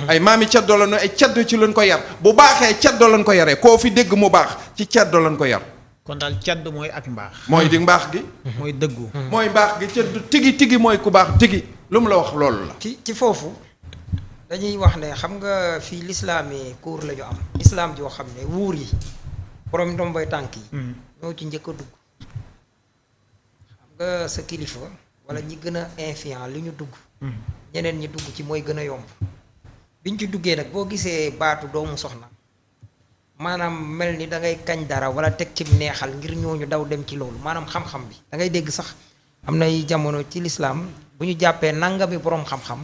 [SPEAKER 2] ay maami ceddo la nu ay ceddo ci lañ ko yar bu baaxee ceddo lañ ko yaree koo fi dégg mu baax ci ceddo lañ ko yar
[SPEAKER 1] kon daal cedd mooy ak mbaax
[SPEAKER 2] mooy di mbaax gi
[SPEAKER 1] mooy dëggu
[SPEAKER 2] mooy mbaax gi ceddu tigi mooy ku baax tigi lu mu la wax loolu la
[SPEAKER 3] ci foofu dañuy wax ne xam nga fii lislaam yi cours la ñu am lislaam joo xam ne wuur yi borom ndomboy tànk yi ñoo ci njëkk a dugg xam nga sa kilifa wala ñi gën a influent li ñu dugg ñeneen ñi dugg ci mooy gën a yomb biñ ci duggee nag boo gisee baatu doomu soxna maanaam mel ni da ngay kañ dara wala teg ci neexal ngir ñooñu daw dem ci loolu maanaam xam-xam bi da ngay dégg sax am nay jamono ci lislaam bu ñu jàppee nangami boroom xam-xam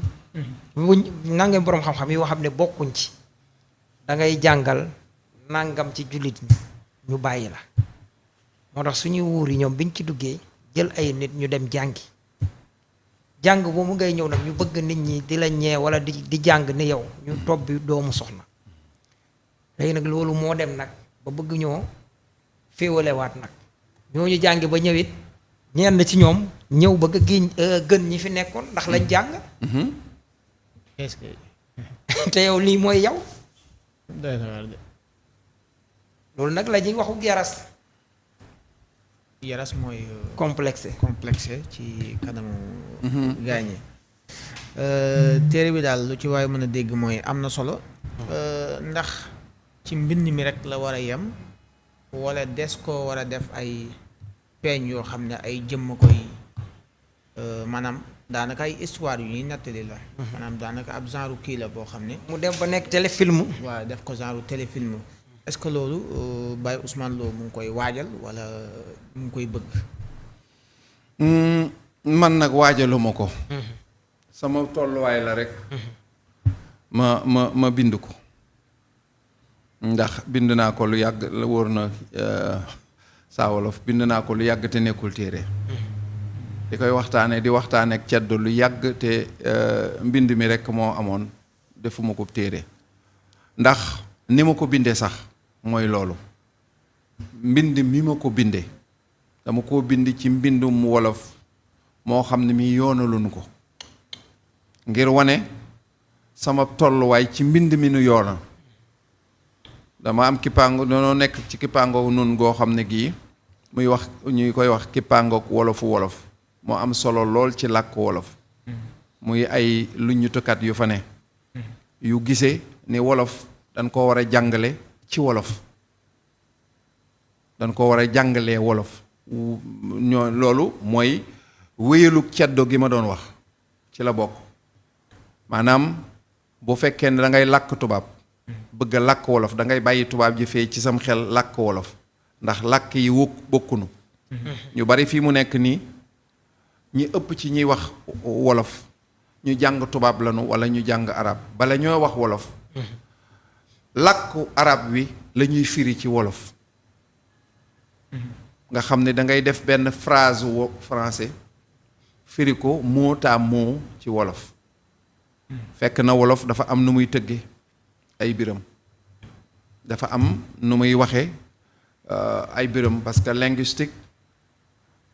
[SPEAKER 3] nangami boroom xam-xam yoo xam ne bokkuñ ci da ngay jàngal nangam ci jullit ñi ñu bàyyi la moo tax suñuy wuur yi ñoom biñ ci duggee jël ay nit ñu dem jàngi jàng boobu ngay ñëw nag ñu bëgg nit ñi di la ñee wala di jàng ni yow ñu topp bi doomu soxna léegi nag loolu moo dem nag ba bëgg ñoo féewalewaat nag ñooñu jàngi ba ñëwit ñenn ci ñoom ñëw bëgg gën ñi fi nekkoon ndax lañ jàng
[SPEAKER 1] est-ce que
[SPEAKER 3] te yow lii mooy yow loolu nag la ñuy waxu
[SPEAKER 1] yaras mooy
[SPEAKER 3] complexe
[SPEAKER 1] ci kanamu gaañe téere bi daal lu ci waay mën a dégg mooy am na solo ndax ci mbind mi rek la war a yem wala des ko war a def ay peeñ yoo xam ne ay jëmm koy maanaam daanaka ay histoire yu ñuy nettali la maanaam daanaka ab genre kii la boo xam ne
[SPEAKER 3] mu dem ba nekk téléfilm
[SPEAKER 1] waaw def ko genre téléfilm est-ce que loolu Baye Ousmane Lo mu ngi koy waajal wala mu ngi koy bëgg
[SPEAKER 2] man nag waajaluma ko sama tolluwaay la rek ma bind ko ndax bind naa ko lu yàgg la wóor na Saa Wolof bind naa ko lu yàgg te nekkul téere di koy waxtaane di waxtaane ak ceddo lu yàgg te mbind mi rek moo amoon defuma ko téere ndax ni ma ko bindee sax mooy loolu mbind mi ma ko bindee dama koo bind ci mbindum wolof moo xam ne mi yoonaluñu ko ngir wane sama tolluwaay ci mbind mi nu yoonal dama am kippaango doonoo nekk ci kippaango nun goo xam ne gii muy wax ñuy koy wax kippaangook wolof moo am solo lool ci làkk wolof muy ay lu ñu tëkkat yu fa ne yu gisee ni wolof dañ ko war a jàngale ci wolof dañ ko war a jàngalee wolof ñoo loolu mooy wéyalug ceddo gi ma doon wax ci la bokk maanaam bu fekkee ne da ngay làkk tubaab bëgg a làkk wolof da ngay bàyyi tubaab ji fee ci sam xel làkk wolof ndax làkk yi bokkunu ñu bari fii mu nekk nii ñi ëpp ci ñuy wax wolof ñu jàng tubaab lanu wala ñu jàng arab bala ñoo wax wolof làkku arab wi la ñuy firi ci wolof nga xam ne da ngay def benn phrase français firi ko mot à mot ci wolof fekk na wolof dafa am nu muy tëgge ay biram dafa am nu muy waxe ay biram parce que linguistique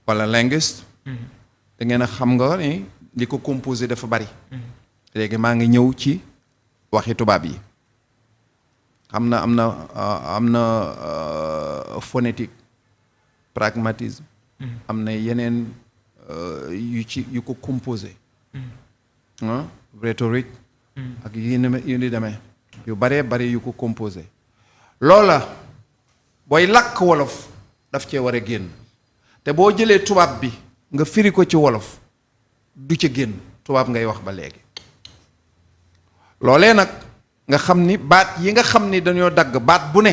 [SPEAKER 2] wala linguiste da ngeen a xam nga ni li ko composé dafa bari léegi maa ngi ñëw ci waxi tubaab yi am na phonétique pragmatisme am na yeneen yu ko composé rhétorique ak yu ni demee yu baree bari yu ko composé loola booy làkk wolof daf cee war a génn te boo jëlee tubaab bi nga firi ko ci wolof du ca génn tubaab ngay wax ba léegi loolee nag nga xam ni baat yi nga xam ni dañoo dagg baat bu ne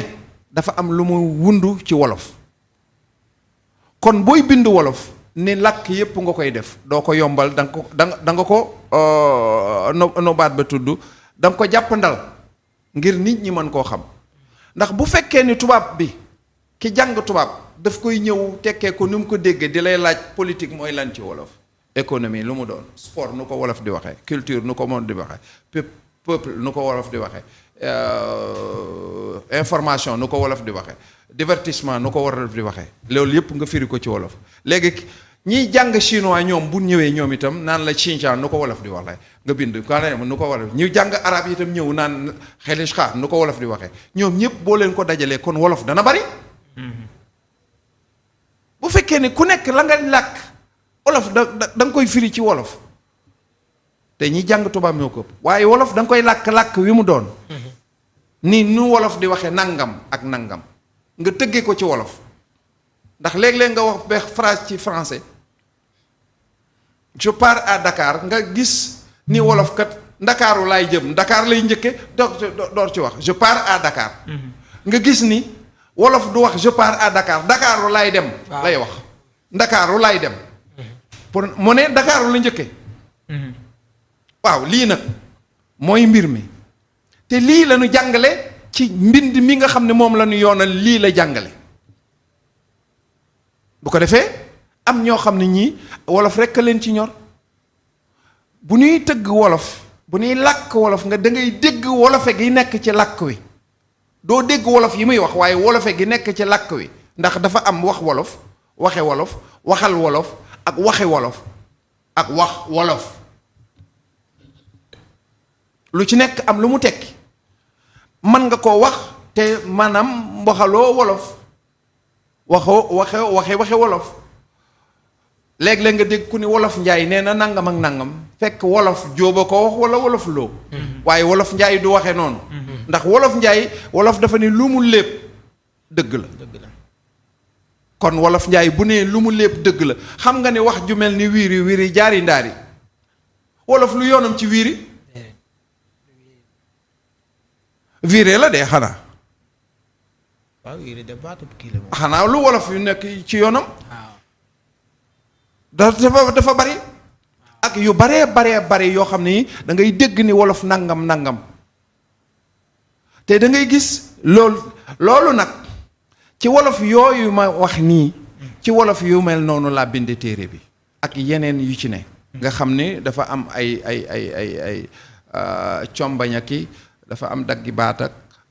[SPEAKER 2] dafa am lu mu wundu ci wolof kon booy bind wolof ni làkk yépp nga koy def doo ko yombal da nga ko no baat ba tudd da nga ko jàppandal ngir nit ñi mën koo xam ndax bu fekkee ni tubaab bi ki jàng tubaab daf koy ñëw tekkee ko ni mu ko déggee di lay laaj politique mooy lan ci wolof économie lu mu doon sport nu ko wolof di waxee culture nu ko mën di waxee peuple nu ko wolof di waxee information nu ko wolof di waxee divertissement nu ko wolof di waxee loolu yépp nga firi ko ci wolof léegi ñiy jàng chinois ñoom bu ñëwee ñoom itam naan la Xinjiang nu ko wolof di waxee nga bind ko nu ko wolof ñu jàng arab itam ñëw naan Xelishka nu ko wolof di waxee ñoom ñëpp boo leen ko dajalee kon wolof dana bari bu fekkee ne ku nekk la nga làkk wolof da nga koy firi ci wolof te ñi jàng tubaab ñoo ko ëpp waaye wolof da nga koy làkk wi mu doon ni nu wolof di waxee nangam ak nangam nga tëggee ko ci wolof ndax léeg-léeg nga wax ba phrase ci français je pars à Dakar nga gis ni wolof kat ndakaaru laay jëm Dakar lay njëkke door ci wax je pars à Dakar nga gis ni wolof du wax je pars à Dakar Dakaru laay dem lay wax Ndakaaru laay dem pour mu ne Dakaru la njëkke waaw lii nag mooy mbir mi te lii la ñu jàngale ci mbind mi nga xam ne moom la ñu yoonal lii la jàngale bu ko defee am ñoo xam ne ñii wolof rekk leen ci ñor bu ñuy tëgg wolof bu ñuy làkk wolof nga da ngay dégg wolofe gi nekk ci làkk wi doo dégg wolof yi muy wax waaye wolofe gi nekk ci làkk wi ndax dafa am wax wolof waxe wolof waxal wolof ak waxe wolof ak wax wolof lu ci nekk am lu mu tekki mën nga koo wax te maanaam waxaloo wolof waxe wolof léeg-léeg nga dégg ku ni wolof njaay nee na nangam ak nangam fekk wolof jóoba ko wax wala wolof loo waaye wolof njaay du waxe noonu ndax wolof njaay wolof dafa ni lu mu lépp dëgg la kon wolof njaay bu nee lu mu lépp dëgg la xam nga ne wax ju mel ni wiiri wiiri jaari ndaari wolof lu yoonam ci wiiri wiire la dee xanaa
[SPEAKER 1] waaw wiiri de baatub kii la moom
[SPEAKER 2] xanaa lu wolof yu nekk ci yoonam dafa bari ak yu baree bari yoo xam ne da ngay dégg ni wolof nangam te da ngay gis loolu nag ci wolof yooyu ma wax nii ci wolof yu mel noonu laa binde téere bi ak yeneen yu ci ne nga xam ne dafa am ay combañ ki dafa am daggi baat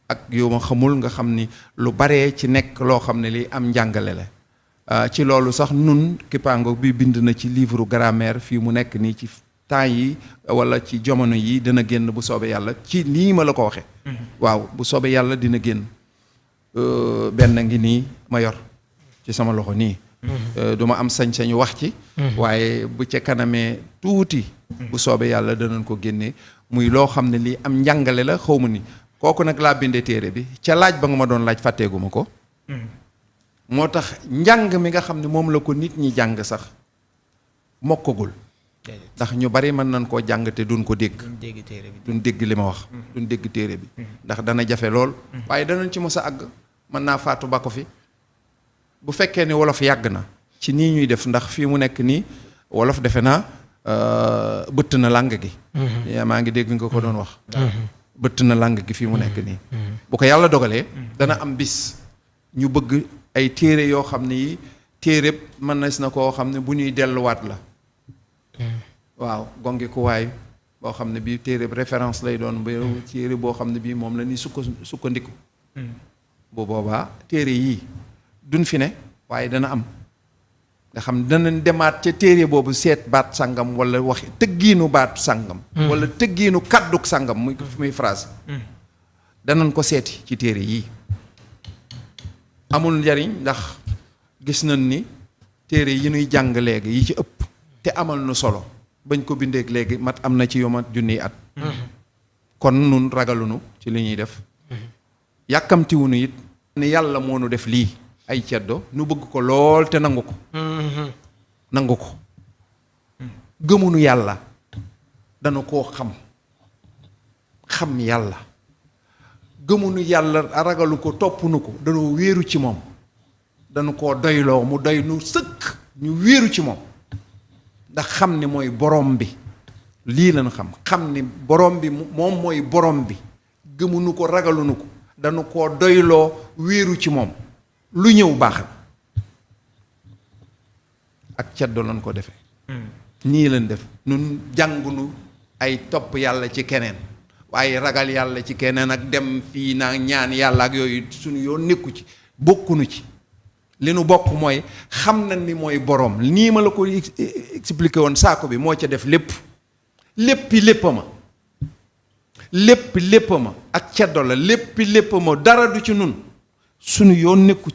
[SPEAKER 2] ak yu ma xamul nga xam ni lu baree ci nekk loo xam ne li am njàngale la ci loolu sax nun Kipango bi bind na ci livre grammaire fii mu nekk nii ci temps yi wala ci jamono yi dina génn bu soobee yàlla ci nii ma la ko waxee waaw bu soobee yàlla dina génn benn ngi nii ma yor ci sama loxo nii du ma am sañ-sañu wax ci waaye bu ca kanamee tuuti bu soobee yàlla danañ ko génnee muy loo xam ne lii am njàngale la xaw ma ni kooku nag laa bindee téere bi ca laaj ba nga ma doon laaj fàtteeguma ko moo tax njàng mi nga xam ne moom la ko nit ñi jàng sax mokkagul ndax ñu bari mën nañ koo jàng te duñ ko dégg.
[SPEAKER 1] duñ dégg téere bi.
[SPEAKER 2] duñ dégg li ma wax. duñ dégg téere bi. ndax dana jafe lool. waaye danañ ci mos a àgg. mën naa faatu ba ko fi bu fekkee ni wolof yàgg na ci nii ñuy def ndax fii mu nekk nii wolof defe naa bëtt na làng gi. maa ngi dégg nga ko doon wax. bëtt na làng gi fii mu nekk nii. bu ko yàlla dogalee. dana am bis ñu bëgg ay téere yoo xam ne yi téere mën na koo xam ne bu ñuy delluwaat la. waaw gonge ku waay boo xam ne bii téere référence lay doon ba téere boo xam ne bii moom la ni sukkandiku. bu boobaa téere yii duñ fi ne waaye dana am nga xam danañ demaat ca téere boobu seet baat sàngam wala waxi tëggiinu baat sàngam. wala tëggiinu kàdduk sàngam muy phrase. danañ ko seeti ci téere yii amul njariñ ndax gis nañ ni téere yi ñuy jàng léegi yi ci ëpp te amal nu solo bañ ko bindeek léegi mat am na ci yomat junniy at. kon nun ragalunu ci li ñuy def. yàkkamtiwunu it ni yàlla moo nu def lii ay ceddo nu bëgg ko lool te nangu ko. nangu ko gëmunu yàlla dana koo xam yàlla gëmunu yàlla ragalu ko toppunu ko danoo wéeru ci moom danu koo doyloo mu doy nu sëkk ñu wéeru ci moom ndax xam ni mooy borom bi lii lañu xam ni borom bi moom mooy borom bi gëmunu ko ragalunu ko danu koo doyloo wéeru ci moom lu ñëw baax na ak ceddo lañ ko defee nii lañ def nun jàngunu ay topp yàlla ci keneen waaye ragal yàlla ci keneen ak dem fii naa ñaan yàlla ak yooyu suñu yoon nekku ci bokkunu ci li nu bokk mooy xam na ni mooy boroom nii ma la ko expliqué woon saako bi moo ca def lépp lépp ma ak ceddo la lépp ma dara du ci nun suñu yoon nekku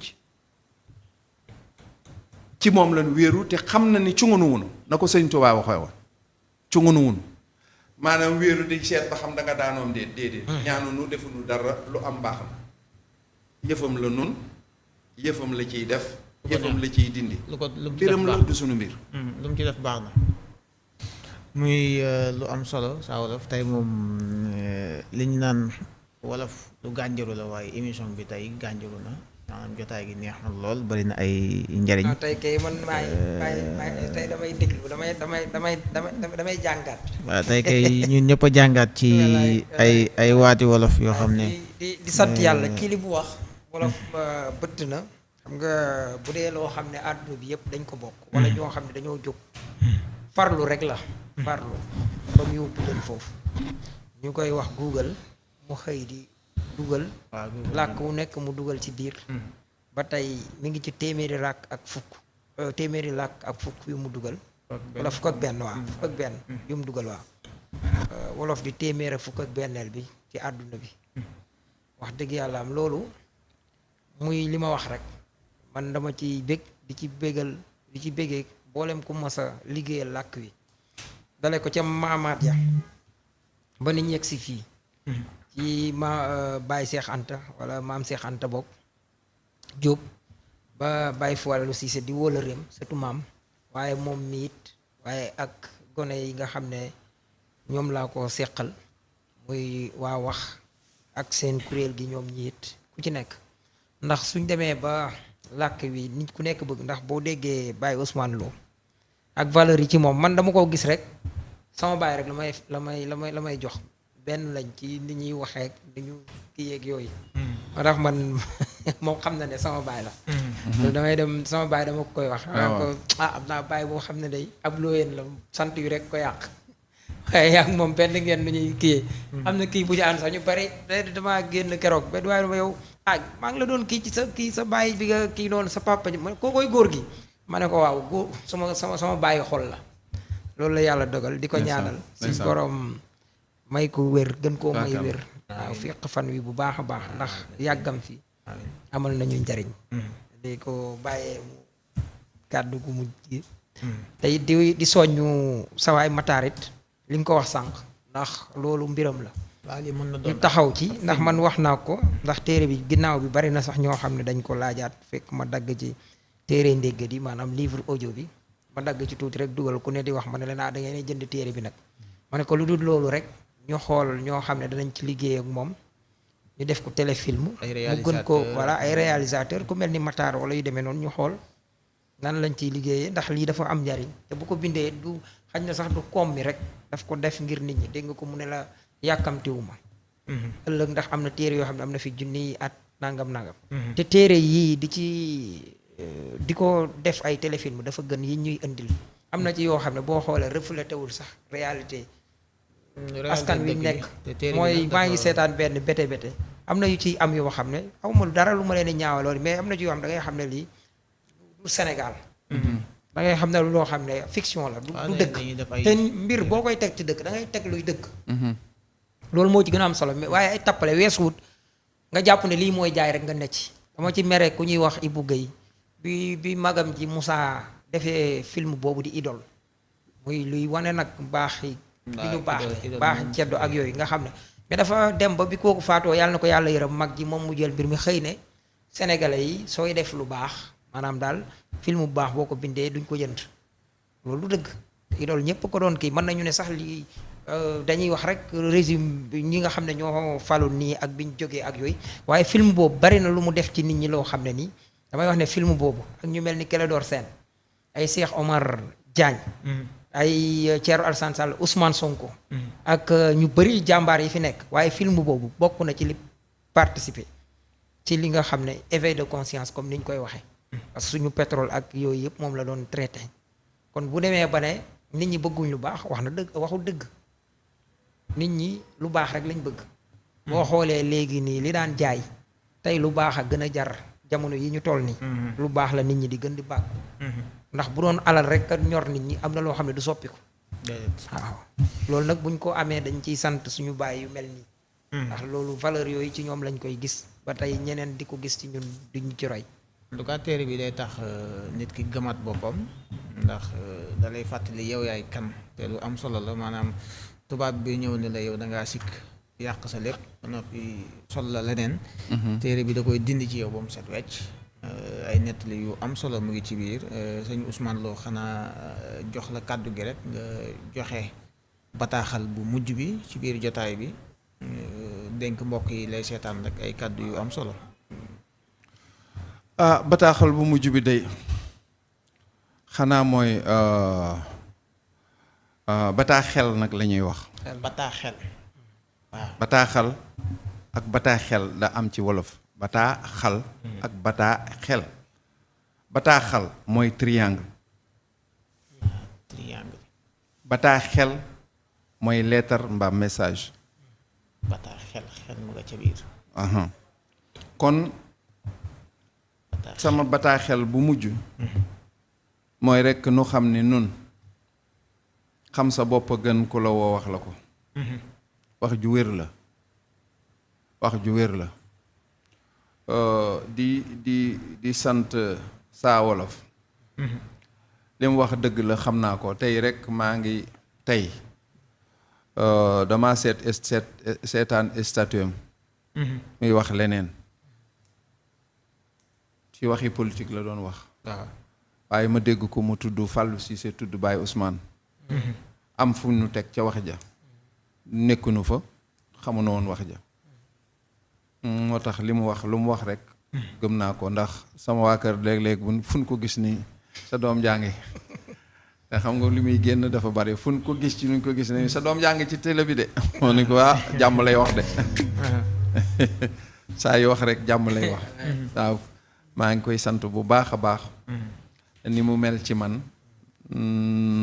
[SPEAKER 2] ci moom lañ wéeru te xam na ni cungunu wunu na ko sëñ Tuubaa waxee woon cungunu wunu maanaam wéeru di seet ba xam da nga daanoom déedéet ñaanunu defunu dara lu am baax na yëfam la nun yëfam la ciy def yëfam la ciy dindi mbiram la du sunu mbir
[SPEAKER 1] lu mu ci def baax na muy lu am solo Saa Wolof tey moom liñ naan wolof lu gànjaru la waaye émission bi tey gànjaru na maanaam jotaay gi neex na lool bari na ay njariñ.
[SPEAKER 3] tey kay man maay tey damay déglu damay jàngaat.
[SPEAKER 1] waaw tey kay ñun ñëpp a jàngaat ci ay waati wolof yoo xam ne.
[SPEAKER 3] di sant yàlla kii li bu wax. wolof bëtt na. xam nga bu dee loo xam ne àdduna bi yëpp dañ ko bokk. wala ñoo xam ne dañoo jóg. farlu rek la. farlu ba mu yóbbu leen foofu. ñu koy wax Google mu xëy di. dugal làkk wu nekk mu dugal ci biir ba tey mi ngi ci téeméeri làkk ak fukk yu mu dugal wala fukk ak benn waaw fukk ak benn yu mu dugal waaw wolof di téeméer ak fukk ak benneel bi ci àdduna bi wax dëgg yàlla am loolu muy li ma wax rek man dama ci bég di ci bégee boolem ku mas a liggéeyal làkk wi dale ko ca maamaat ya ba ni ñegg si fii ci Baye Cheikh Anta wala maam Cheikh Anta bokk Diop ba Baye Fallou Cissé di wóola réem surtout maam waaye moom mi it waaye ak gone yi nga xam ne ñoom laa ko seqal muy waa wax ak seen kuréel gi ñoom ñi it ku ci nekk ndax suñ demee ba làkk wi nit ku nekk bëgg ndax boo déggee Baye Ousmane Lo ak valeur yi ci moom man dama koo gis rek sama baay rek la may jox benn lañ ci ni ñuy waxee ni ñu kii yeeg yooyu. moo tax man moom xam na ne sama baay la. damay dem sama baay dama ko koy wax. waaw am naa baay boo xam ne day ab looyeen la sant yu rek ko yàq. waaye yaa moom benn ngeen nu ñuy kii. am na kii bu ci ànd sax ñu bari damaa génn keroog benn waaye dama yow maa ngi la doon kii ci sa baay bi nga kii noonu sa papa ma koo koy góor gi. ma ne ko waaw góor sama baay xol la. loolu la yàlla dogal di ko ñaanal. si borom. may ko wér gën koo may wér waaw fiq fan wi bu baax a baax ndax yàggam fi amal nañu njariñ di ko bàyyee mu kàddu gu mujj gi tey di soññu sawaay mataarit li nga ko wax sànq ndax loolu mbiram la ñu taxaw ci ndax man wax naa ko ndax téere bi ginnaaw bi bari na sax ñoo xam ne dañ ko laajaat fekk ma dagg ci téere ndégg di maanaam livre audio bi ma dagg ci tuuti rek dugal ku ne di wax ma ne leen da ngeen jënd téere bi nag ma ne ko lu dul loolu rek ñu xool ñoo xam ne danañ ci liggéey ak moom ñu def ko téléfilm mu gën ko voilà ay réalisateur ku mel ni Matar wala yu demee noonu ñu xool nan lañ ciy liggéeyee ndax lii dafa am njariñ te bu ko bindee du xañ na sax du koom mi rek daf ko def ngir nit ñi dégg nga ko mu ne la yàkkamtiwu ma ëllëg ndax am na téere yoo xam ne am na fi junniy at nangam te téere yii di ko def ay téléfilm dafa gën yi ñuy indil am na ci yoo xam ne boo xoolee reflété wul sax réalité askan wi nekk mooy maa ngi seetaan benn bété am na yu ciy am yoo xam ne amul dara lu ma leen ñaawa loolu mais am na ci yoo xam ne da ngay xam ne lii du Sénégal da ngay xam ne loo xam ne fiction la du dëgg te mbir boo koy teg ci dëgg da ngay teg luy dëgg loolu moo ci gën a am solo mais waaye ay tappale weesuwut nga jàpp ne lii mooy jaay rek nga necc dama ci mere ku ñuy wax Ibou Guèye bi magam ji Moussa defee film boobu di Idole muy luy wane nag baax yi bi ñu baax ceddo ak yooyu nga xam ne mais dafa dem ba bi kooku faatoo yàlla na ko yàlla yërëm mag ji moom mu jël mbir mi xëy ne sénégalais yi sooy def lu baax maanaam daal film bu baax boo ko bindee duñ ko jënd loolu du dëgg Idole ñëpp ko doon kii mën nañu ne sax lii dañuy wax rek régime bi ñi nga xam ne ñoo falu nii ak biñ jógee ak yooyu waaye film boobu bari na lu mu def ci nit ñi loo xam ne nii damay wax ne film boobu ak ñu mel ni Clédor Sène ay Cheikh Omar Diagne ay Thierno Alassane Sall Ousmane Sonko ak ñu bëri jàmbaar yi fi nekk waaye film boobu bokk na ci li participer ci li nga xam ne éveil de conscience comme ni ñu koy waxee parce que suñu pétrole ak yooyu yëpp moom la doon traité kon bu demee ba ne nit ñi bëgguñ lu baax wax na dëgg waxul dëgg nit ñi lu baax rek lañ bëgg boo xoolee léegi nii li daan jaay tey lu baax a gën a jar jamono yi ñu toll nii lu baax la nit ñi di gën di baax ndax bu doon alal rek ñor nit ñi am na loo xam ne du soppiku waaw loolu nag buñ ko amee dañ ciy sant suñu baay yu mel nii ndax loolu valeur yooyu ci ñoom lañ koy gis ba tey ñeneen di ko gis ci ñun duñu ci roy
[SPEAKER 1] en tout cas téere bi day tax nit ki gëmaat boppam ndax da lay fàttali yow yaay kan te lu am solo la maanaam tubaab bi ñëw ne la yow da ngaa sikk yàq sa lépp ba noppi sol la leneen téere bi da koy dindi ci yow ba mu set wecc ay nettali yu am solo mu ngi ci biir sëñ Ousmane Lo xanaa jox la kàddu gi rek nga joxe bataaxal bu mujj bi ci biir jotaay bi dénk mbokk yi lay seetaan rek ay kàddu yu am solo
[SPEAKER 2] bataaxal bu mujj bi day xanaa mooy bataaxel nag la ñuy wax
[SPEAKER 1] bataaxel waaw
[SPEAKER 2] bataaxal ak bataaxel da am ci wolof bataaxal ak bataaxel bataaxal mooy triangle bataaxel mooy lettre mbaa message
[SPEAKER 1] bataaxel xel mu nga ca biir
[SPEAKER 2] kon sama bataaxel bu mujj mooy rekk nu xam ne nun xam sa bopp gën ku la woo wax la ko wax ju wér la wax ju wér la di sant Saa Wolof li mu wax dëgg la xam naa ko tey rekk maa ngi tey dama seetaan statuam muy wax leneen ci waxi politique la doon wax waaye ma dégg ko mu tudd Fallou Cissé tudd Baye Ousmane am fu ñu teg ca wax ja nekkunu fa xamuñu woon wax ja moo tax li mu wax lu mu wax rek gëm naa ko ndax sama waa kër léeg-léeg bu fu ñu ko gis nii sa doom jàngi te xam nga li muy génn dafa bari fu ñu ko gis ci nuñ ko gis nii sa doom jàngi ci télé bi de moo ni ko jàmm lay wax de saa yu wax rek jàmm lay wax waaw maa ngi koy sant bu baax a baax ni mu mel ci man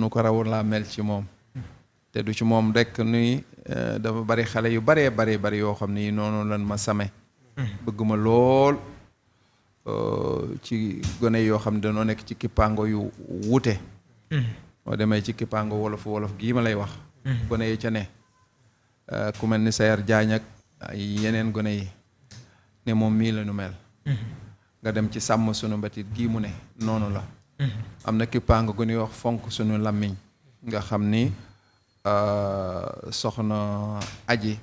[SPEAKER 2] nu ko raw laa mel ci moom te du ci moom rek nuy dafa bari xale yu baree bari yoo xam ni noonu lan ma same bëgg ma lool ci gone yoo xam ne dañoo nekk ci kippaango yu wute moo demee ci kippaango wolof gii ma lay wax gone yi ca ne ku mel ni Sayar Jaañ ak ay yeneen gone yi ne moom mii la nu mel nga dem ci sàmm sunu mbatit gii mu ne noonu la am na kippaango gu ñuy wax fonk sunu làmmiñ nga xam ni soxna Aji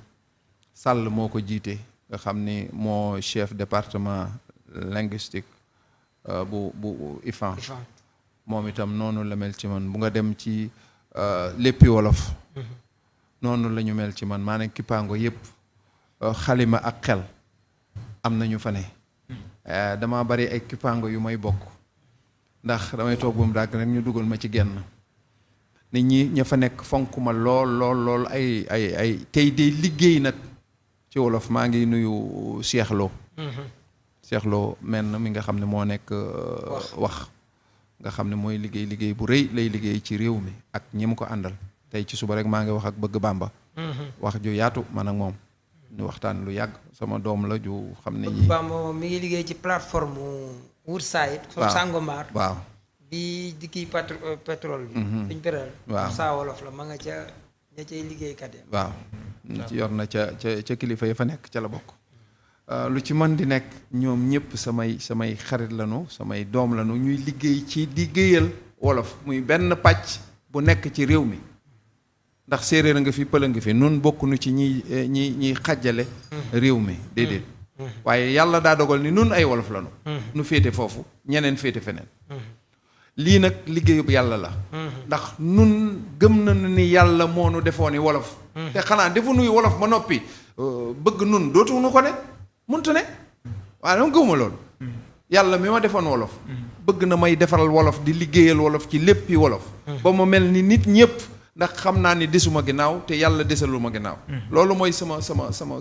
[SPEAKER 2] Sàll moo ko jiite nga xam ni moo chef département linguistique bu IFAN moom itam noonu la mel ci man. bu nga dem ci léppi wolof noonu la ñu mel ci man maanaam kippaango yépp xalima ak xel am nañu fa ne. dama bari ay kippaango yu may bokk ndax damay toog bu mu dàgg rek ñu dugal ma ci genn nit ñi ña fa nekk fonk ma lool ay tey de liggéey nag ci wolof. maa ngi nuyu Cheikh Lo Cheikh Lo men mi nga xam ne moo nekk wax nga xam ne mooy liggéey bu rëy lay liggéey ci réew mi ak ñi mu ko àndal. tey ci suba rek maa ngi wax ak bëgg Bàmba wax ju yaatu man ak moom ñu waxtaan lu yàgg. sama doom la ju xam ne ñi
[SPEAKER 3] Bàmba mi ngi liggéey ci plateforme Woodside. waaw Sangomar.
[SPEAKER 2] waaw
[SPEAKER 3] di kii pétrole bi. suñ pétrole.
[SPEAKER 2] waaw
[SPEAKER 3] saa wolof la ma nga ca ña cay liggéeykat yi.
[SPEAKER 2] waaw ci yor na ca kilifa ya fa nekk ca la bokk. lu ci mën di nekk ñoom ñëpp samay xarit lañu samay doom lañu ñuy liggéey ci liggéeyal wolof muy benn pàcc bu nekk ci réew mi. ndax séeréer a nga fi pël a nga fi nun bokkuñu ci ñiy xàjjale réew mi déedéet. waaye yàlla daa dogal ni nun ay wolof lañu. nu féete foofu ñeneen féete feneen. lii nag liggéeyub yàlla la. ndax nun gëm nañu ni yàlla moo nu defoon ni wolof. te xanaa defu nuy wolof ba noppi bëgg nun dootuñu ko ne muntu ne waaye dama gëmuma loolu. yàlla mi ma defoon wolof. bëgg na may defaral wolof di liggéeyal wolof ci léppi wolof. ba ma mel ni nit ñëpp. ndax xam naa ni desuma ginnaaw te yàlla desaluma ginnaaw. loolu mooy sama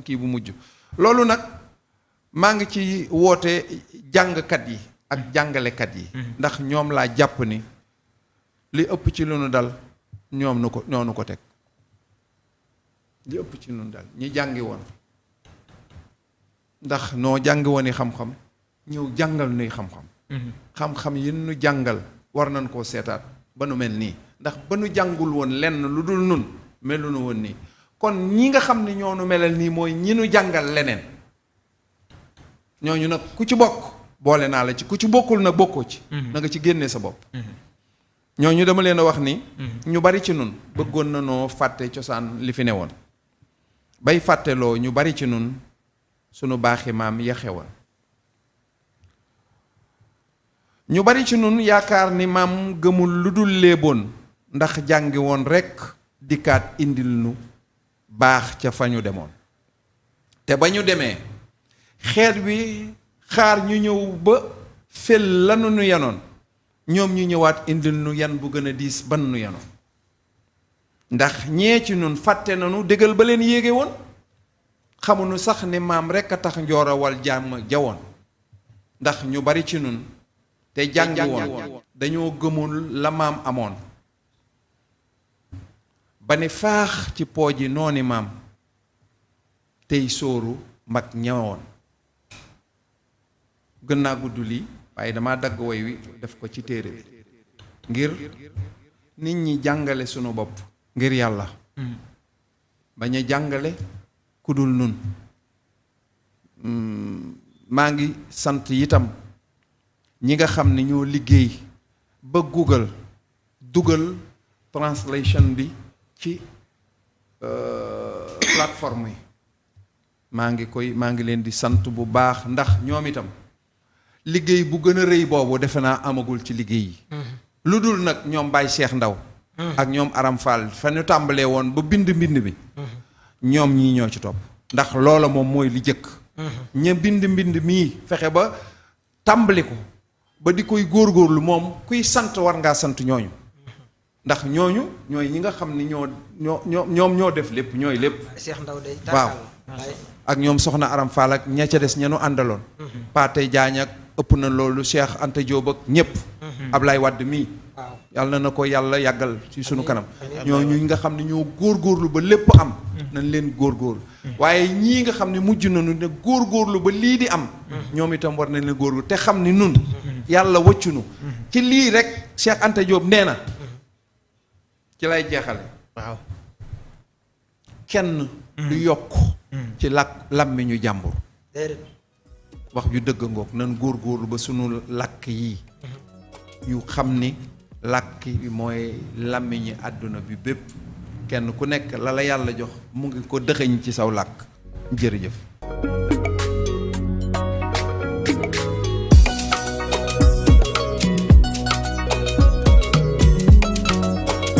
[SPEAKER 2] kii bu mujj. loolu nag maa ngi ci woote jàngkat yi ak jàngalekat yi. ndax ñoom laa jàpp ni li ëpp ci lu nu dal ñoo nu ko teg. li ëpp ci lu nu dal ñi jàngi woon ndax noo jàngi woon i xam-xam ñëw jàngal nuy xam-xam. xam-xam yi nu jàngal war nañ koo seetaat ba nu mel nii. ndax ba nu jàngul woon lenn lu dul nun melu nu woon nii kon ñi nga xam ne ñoo nu melal nii mooy ñi nu jàngal leneen ñooñu nag ku ci bokk boole naa la ci ku ci bokkul nag bokkoo ci. na nga ci génnee sa bopp. ñooñu dama leen a wax ni. ñu bari ci nun bëggoon na noo fàtte cosaan li fi ne woon bay fàtteloo ñu bari ci nun sunu baaxi maam yaxewoon ñu bari ci nun yaakaar ni maam gëmul lu dul léeboon ndax jàngi woon rekk dikkaat indil nu baax ca fa ñu demoon te ba ñu demee xeet wi xaar ñu ñëw ba fel lanu nu yanoon ñoom ñu ñëwaat indil nu yan bu gën a diis ban nu yanoon ndax ñee ci nun fàtte nanu dégal ba leen yéege woon xamuñu sax ni maam rekk a tax njoorawal jàmm jawoon ndax ñu bari ci nun te jàngi woon dañoo gëmul la maam amoon ba ni faax ci pooji nooni maam tey sóoru mag ñawoon gën naa gudd lii waaye dama dagg woy wi def ko ci téere bi ngir nit ñi jàngale sunu bopp ngir yàlla bañ a jàngale ku dul nun maa ngi sant itam ñi nga xam ne ñoo liggéey ba Google dugal translation bi ci plateforme yi maa ngi leen di sant bu baax ndax ñoom itam liggéey bu gën a rëy boobu defe naa amagul ci liggéey yi lu dul nag ñoom Baye Cheikh Ndaw ak ñoom Aram Fall fa ñu tàmbalee woon ba bind mbind bi ñoom ñii ñoo ci topp ndax loola moom mooy li jëkk ña bind mbind mii fexe ba tàmbali ko ba di koy góorgóorlu moom kuy sant war ngaa sant ñooñu ndax ñooñu ñooy ñi nga xam ni ñoom ñoo def lépp ñooy lépp
[SPEAKER 3] Cheikh Ndaw day
[SPEAKER 2] waaw ak ñoom soxna Aram Fall ak ña ca des ñanu àndaloon Paate Jaañ ak ëpp na loolu Cheikh Anta Diop ak ñépp Ablaye Wade mii yàlla na ko yàlla yàggal ci sunu kanam ñooñu nga xam ne ñoo góorgóorlu ba lépp am nañ leen góorgóorlu waaye ñii nga xam ne mujj nañu ne góorgóorlu ba lii di am ñoom itam war nañ leen góorgóorlu te xam ni nun yàlla wëccunu ci lii rek Cheikh Anta Diop nee na ci lay jeexale waaw kenn du yokk ci làmmiñu jàmbur wax ju dëgg ngoog nan góorgóorlu ba sunu làkk yi ñu xam ni làkk yi mooy làmmiñi àdduna bi bépp kenn ku nekk la la yàlla jox mu ngi ko dëxëñ ci saw làkk jërëjëf